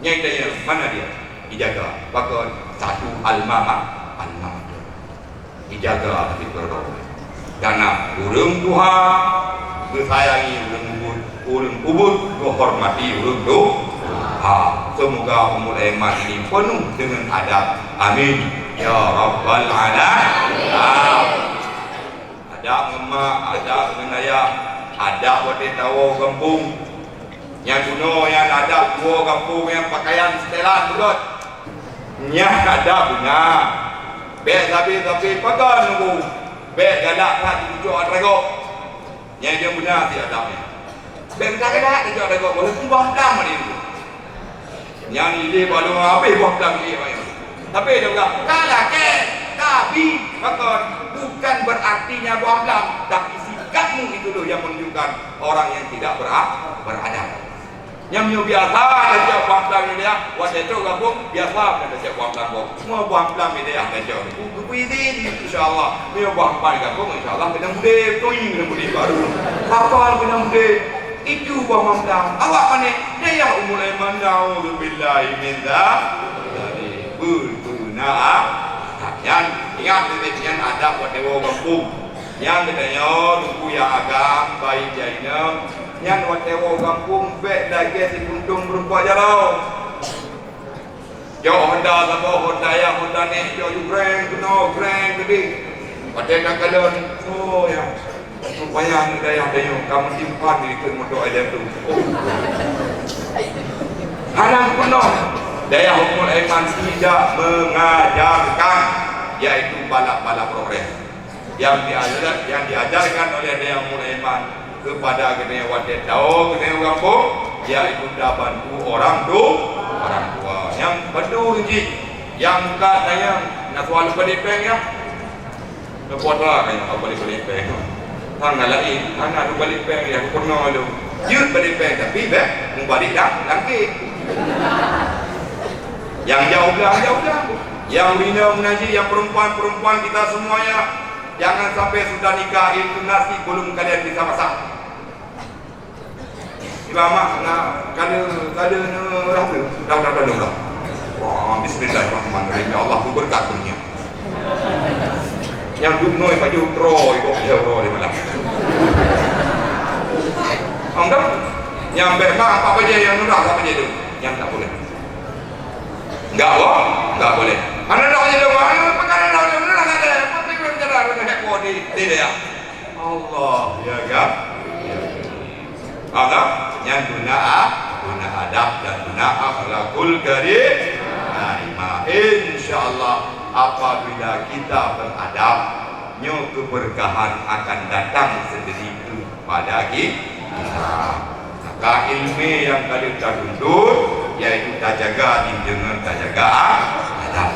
Nyang tanya, mana dia? Dijaga. Pakon? Satu almama, almamatur. Dijaga hati keluarga. Karena ureueng tuha geusayangi ureueng ubit, ureueng ubit geuhormati ureueng tuha. Semoga Ummul Aiman ini penuh dengan adab. Amin. Ya Rabbal Alamin. Adab ngon mak, adab ngon ayah, adab watèe tawoe gampông. Nyang bunoe nyan adab tuwoe gampông nyan pakaian setelan beugöt. Nyan adab beuna. Bèk sabe-sabe pagan nunggu. Bèk galak that teucok atra gob. Nyan nyang beuna sit adab nyan. Bèk meusagai that teucok atra gob, walaupun bah dam ada nunggu. Nyan idéh bak lôn habéh boh dam idéh awaknyan. Tapi dia peugah, ka lakèe, ka bi, pakon, bukan berarti nyan boh dam, tapi sikapmu itu loh yang menunjukkan orang yang tidak bera-, beradab. Nyang meunyoe biasa tacok boh dam idéh, watèe trok gampông, biasa bukan tacok boh dam boh. Semua boh dam idéh tacok. Ku, ku, ku izin, insya Allah. Meunyoe boh dam gampông, insya Allah, keuneuk mudé, beutôi keuneuk mudé baru. Kapal keuneuk mudé. Itu boh mamdang. Awak pané dayah Ummul Aiman, naudzubillahi min dzalik. Beuna, nyan, ingat tiep-tiep nyan adab watèe woe gampông. Nyan geutanyoe Teungku nyang agam, baik nyang inong, nyan watèe woe gampông bèk lagèe sipuntông meurumpok jaroe. Jok honda saboh, honda ayah, honda nèk, jok ju greng keunoe, greng keudéh. Watèe takalon, oh ya, supaya aneuk dayah tanyoe ka meusimpan di likot moto ayah tu. Oh. Hana peunoh dayah Ummul Aiman tidak mengajarkan, yaitu balap-balap progres. Nyang diajar-, nyang diajarkan oleh Dayah Ummul Aiman kepada geutanyoe watèe tawoe geutanyoe u gampông, yaitu tabantu orang tu, orang tua. Nyang bantu jih, nyang buka tanyong, na soal balek péng ya? Leupah that nyan, balek-balek péng. Hana laén, hana balek péng ya, peurunoe lom. Jeuet balek péng, tapi bèk mubalek lam, lam kèe. Nyang jauh blang, jauh blang. Nyang ureueng inong meunajih, nyang perempuan-perempuan kita semuanya, jangan sampai sudah nikah itu nasi belum kalian bisa masak. Sibak mak na kala, kala na rasa. Dah, dah, dah, dah, dah. Wah, bismillahirrahmanirrahim. Ya Allah, beubeureukat dunia. Nyang duek noi pajoh droe, kok jauh droe di malam. Anggap nyang bèk mak apa bajèe nyang murah, apa bajèe tu. Nyang tak boleh. Enggak, boh? Enggak boleh. Mana dah boleh, boh? Mana pakai dah boleh? Mana dah ada? Apa tu yang jalan? Mana hek boh di, di dia? Allah, ya kan? Ya. Maka, nyan guna a-, guna adab dan guna akhlakul karim. Nah, ima, insya Allah, apabila kita beradab, nyoe keberkahan akan datang sendiri kepada ki-, kita. Maka ilmu yang kali kita tuntut, yaitu tajaga diri dengan tajaga adab.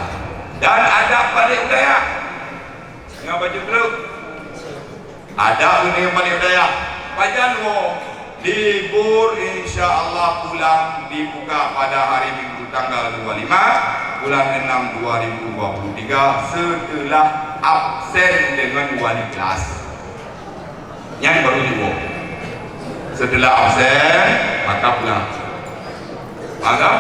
Dan adab balik budaya. Ngon baju brok. Ada ureueng nyang paléng dayah. Pajan woe? Libur, insya Allah pulang dibuka pada hari Minggu tanggal dua lima bulan enam dua ribu dua puluh tiga setelah absen dengan wali kelas. Nyan baru jiwoe. Setelah absen, maka pulang. Maka,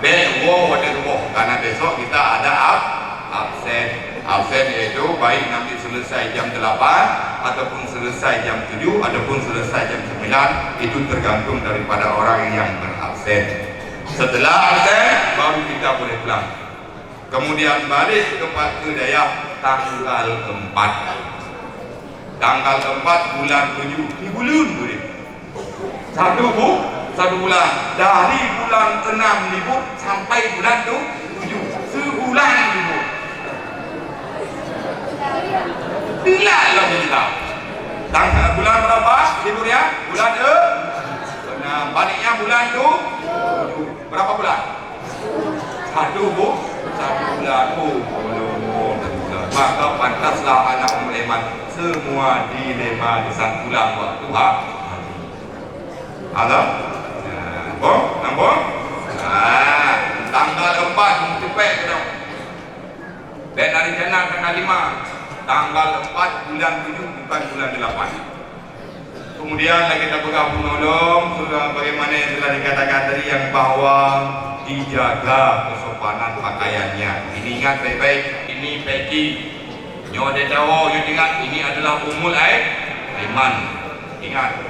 bèk woe watèe suboh, karena besok kita ada ab-, absen. Absen yaitu baik nanti selesai jam delapan, ataupun selesai jam tujuh, ataupun selesai jam sembilan, itu tergantung daripada orang yang berabsen. Setelah absen, baru kita boleh pulang. Kemudian balik ke pa-, ke dayah tanggal empat. Tanggal empat bulan tujuh, di buleuen tu deh. Satu bu-, satu bulan. Dari bulan enam libur sampai bulan tu-, tujuh. Sebulan libur. Dilat lah kita. Tang-, bulan berapa liburnya? Bulan e-, enam. Baliknya bulan tu-, tujuh. Berapa bulan? Pantaslah anak Ummul Aiman semua dilema di saat pulang waktu ha-, haji. Ada? Nah, nampak? Nampak? Nah, tanggal empat, cepat kena. Bèk na rencana tanggal lima, tanggal empat bulan tujuh, bukan bulan delapan. Kemudian lagi tapeugah peunolong, sudah bagaimana yang telah dikatakan tadi, yang bahwa dijaga kesopanan pakaiannya. Ini ingat baik-baik, ini peci. Nyoe ada tawoe, nyoe ingat, ini adalah Ummul Ai-, Aiman. Ingat,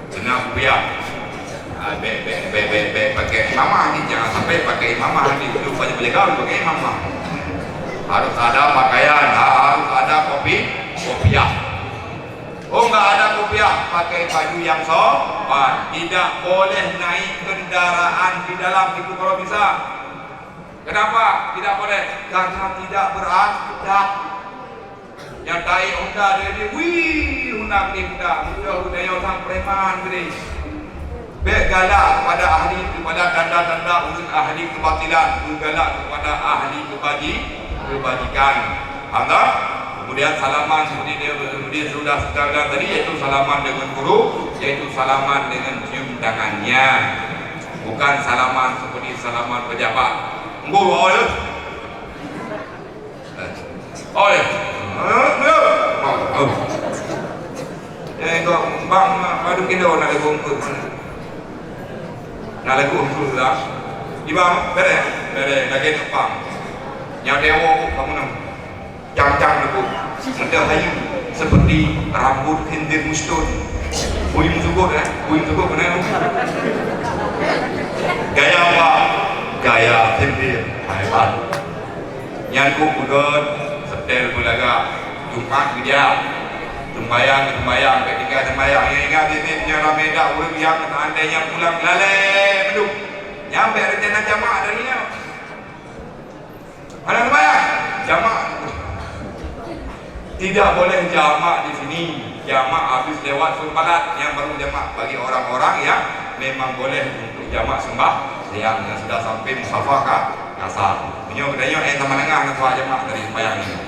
kena kupiah. Ah, bèk, bèk, bèk, bèk, bèk pakai imamah ni, jangan sampai pakai imamah ni. Itu banyak boleh gaul pakai imamah. Harus ada pakaian, ha-, harus ada kopi, kopiah. Oh, enggak ada kopiah, pakai baju yang sopan. Tidak boleh naik kendaraan di dalam itu kalau bisa. Kenapa tidak boleh? Karena tidak beradab. Nyang taék Honda dari dia, wih, Honda gede Honda. Mudah Honda nyoe sang preman gede. Bèk galak kepada ahli, kepada tanda-tanda ureueng ahli kebatilan, beugalak kepada ahli kebaji-, kebajikan. Faham tak? Kemudian salaman seperti dia, seperti sudah saya bilang tadi, yaitu salaman dengan guru, yaitu salaman dengan cium tangannya. Bukan salaman seperti salaman pejabat. Guru, oh, ya. Oi. Eh, kok bang, baru kilo nak lagu ungkur. Nak lagu ungkur lah. Ibang, bere, bere, lagi numpang. Nyau dewo kamu nam. Cang-cang lagu. Muda hayu seperti rambut khinzir mustun. Buyung sugut, eh? Buyung sugut mana? Gaya apa? Gaya khinzir. Hebat. Nyan keuh peugöt, seutôt beulagak, Jumat geujak. Seumbahyang, seumbahyang, bèk tinggai seumbahyang. Ingat, ingat, nyan ramè that ureueng nyang seandainya pulang lalè mandum. Nyan bèk rencana jamak dari nyoe. Hana seumbahyang, jamak. Tidak boleh jamak di sini. Jamak habis lewat Surbalat, yang baru jamak bagi orang-orang yang memang boleh untuk jamak sembah-, yang, yang sudah sampai musafah ka Kasar. Meunyoe geutanyoe nyang sama nengah neutuha jamak dari sembahyang nyoe.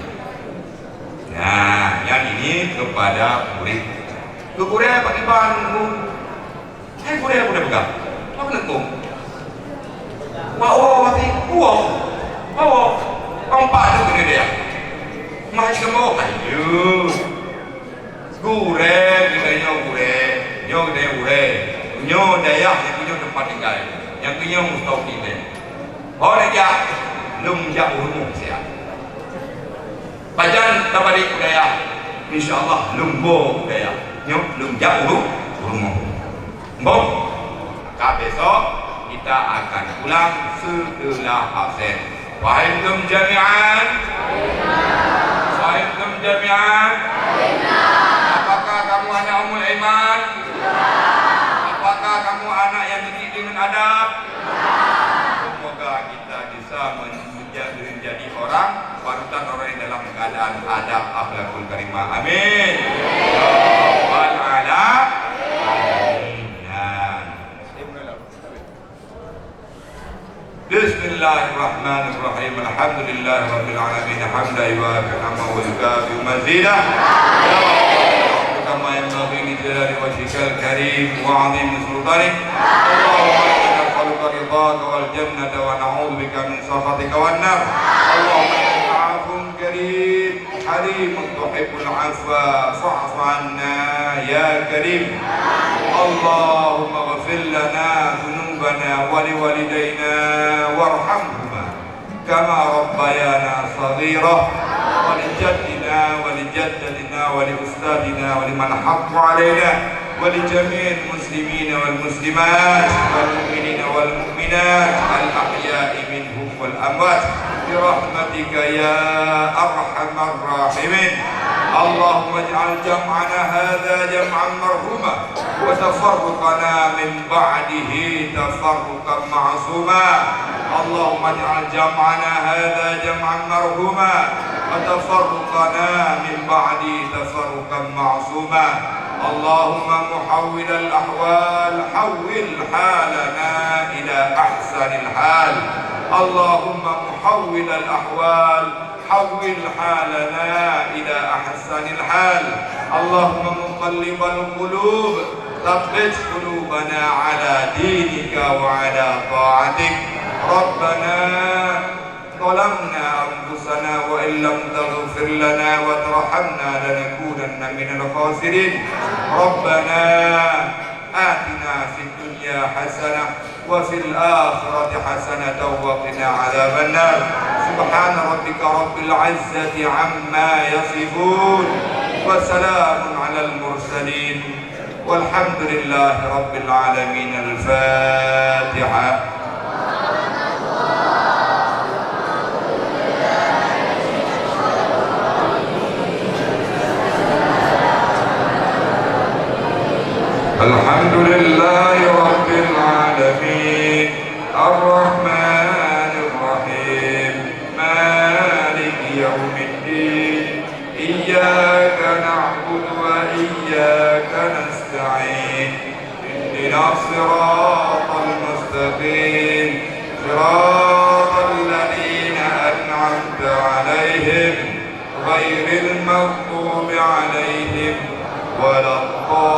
Nah, nyan ini kepada murid. Keu gurèe pakriban, Bu? Hai gurèe, gurèe peugah. Apa keuneuk kong? Wah, wah, wah, wah, wah, wah, wah. Empat tu kena dia. Mah cuma, ayo. Gurèe, geutanyoe gurèe, nyoe geutanyoe gurèe. Nyoe dayah, nyang nyoe teumpat tinggai. Nyang nyoe mustautin. Ho neujak, lôn jak u rumoh siat. Pajan tabalik u dayah, insya Allah lôn boh u dayah. Nyoe lôn jak u ru-, u rumoh. Boh, ka besok kita akan pulang setelah absen. Fahimtum jami'an? Fahimtum jami'an? Apakah kamu anak Ummul Aiman? Apakah kamu anak yang dididik dengan adab? Semoga kita bisa men-, menjadi, menjadi orang panutan, orang yang dalam keadaan adab, akhlakul karimah. Amin. Ya Rabbal alamin. Nah. Bismillahirrahmanirrahim. Alhamdulillahirabbil alamin. Hamdan yuwafi ni'amahu wa yukafi mazidah. Ya Rabbana, kama yanbaghi li jalali wajhikal karim wa 'azimi sultanik. Allahumma inna nas'aluka ridhaka wal jannata wa na'udzubika min sakhatika wan nar. Allahumma innaka 'afuwwun karim. Karim tuhibbul afwa fa'fu 'anna ya karim. Allahumma ighfir lana dzunubana wa liwalidayna warhamhuma kama rabbayana shaghira, wa li jaddina wa li jaddatina wa li ustadzina wa liman haqqa 'alaina wa li jami'il muslimina wal muslimat wal mu'minina wal mu'minat al ahya'i minhum wal amwat, bi rahmatika ya arhamar rahimin. Allahumma ij'al jam'ana hadza jam'an marhuma, wa tafarruqana min ba'dihi tafarruqan ma'suma. Allahumma ij'al jam'ana hadza jam'an marhuma, wa tafarruqana min ba'dihi tafarruqan ma'suma. Allahumma muhawwilal ahwal, hawwil halana ila ahsanil hal. Allahumma muhawwilal ahwal, حول حالنا إلى أحسن الحال. اللهم مقلب القلوب، ثبت قلوبنا على دينك وعلى طاعتك. ربنا ظلمنا أنفسنا وإن لم تغفر لنا وترحمنا لنكونن من الخاسرين. ربنا آتنا في الدنيا حسنة وفي الآخرة حسنة وقنا عذاب النار. سبحان ربك رب العزة عما يصفون، وسلام على المرسلين، والحمد لله رب العالمين. الفاتحة. الحمد لله رب العالمين. الرحمن الرحيم. مالك يوم الدين. إياك نعبد وإياك نستعين. اهدنا الصراط المستقيم. صراط الذين أنعمت عليهم غير المغضوب عليهم ولا الضالين.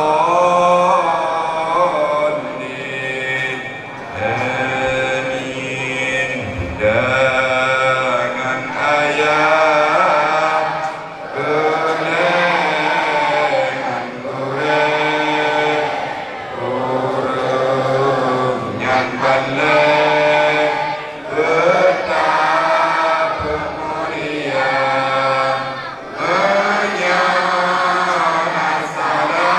آمين. Dengan ayat keulengan gurée, ureuëng nyang balek beutapeumulia. Meunyoe na salah,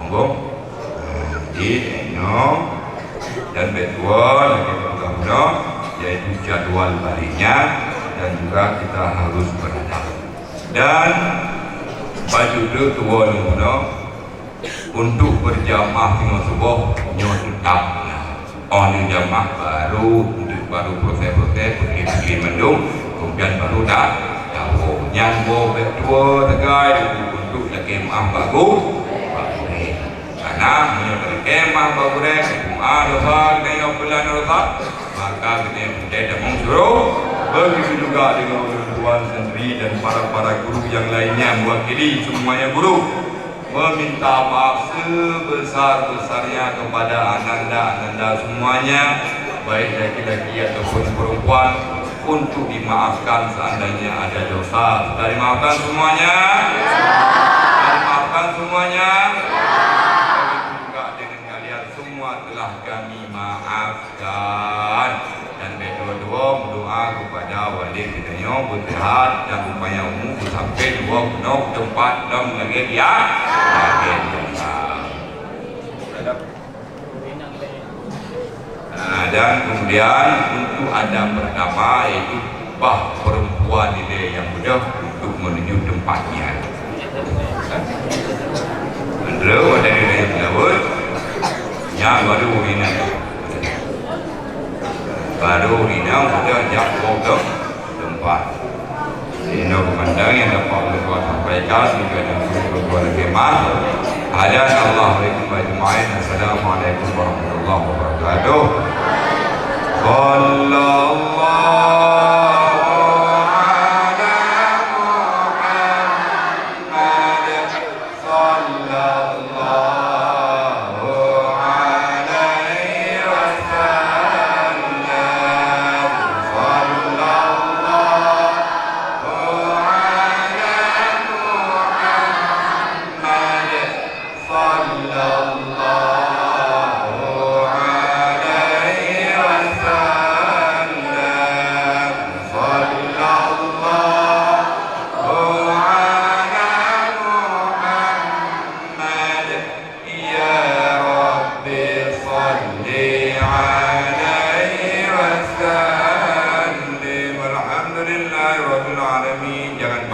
Monggo. Jadi, inoe dan bak dua lagèe peugah bunoe, yaitu jadwal baliknya, dan juga kita harus berangkat. Dan baju tu tuwo ni bunoe untuk berjamaah singoh suboh nyoe tetap na. Oh, ni jamaah baru, untuk baru proses-proses, putih-putih mandum, kemudian baru dah, dah boh. Nyan boh bak dua sagai untuk lakèe maaf bak gu-, bak gurèe. Karena meunyoe talakèe maaf bak gurèe, Jumaat dosa, geutanyoe bulan dosa, maka geutanyoe putih tamong syurga. Begitu juga dengan ulun tuan sendiri dan para-para guru yang lainnya mewakili semuanya guru. Meminta maaf sebesar-besarnya kepada ananda-ananda semuanya, baik laki-laki ataupun perempuan, untuk dimaafkan seandainya ada dosa. Sudah dimaafkan semuanya? Sudah dimaafkan semuanya? Begitu juga dengan kalian semua telah kami maafkan. Dan bak dua-dua meudoa kepada walid geutanyoe beuseuhat dan beupanyang umu, beusampai dua bunoe teumpat lom lagèe bia-, lagèe biasa. Ah, dan kemudian untuk adab pertama, yaitu bah perempuan ilèe nyang beudôh untuk menuju tempatnya. Andra, watèe di dayah laôt, nyan baru ingat. Baru ingat, udah jak ke tempat. Inoe peumandang nyang dapat ulôn sampaikan, jika ada ulôn lagi mah. Hadanallahu wa iyyakum ajma'in. Assalamualaikum warahmatullahi wabarakatuh. Sallallahu ala Muhammad. Sallallahu alaihi wasallam. Sallallahu ala Muhammad. Sallallahu alaihi wasallam. Sallallahu ala Muhammad. Ya Rabbi, salli alaihi wasallim. Alhamdulillahi rabbil alamin. Jangan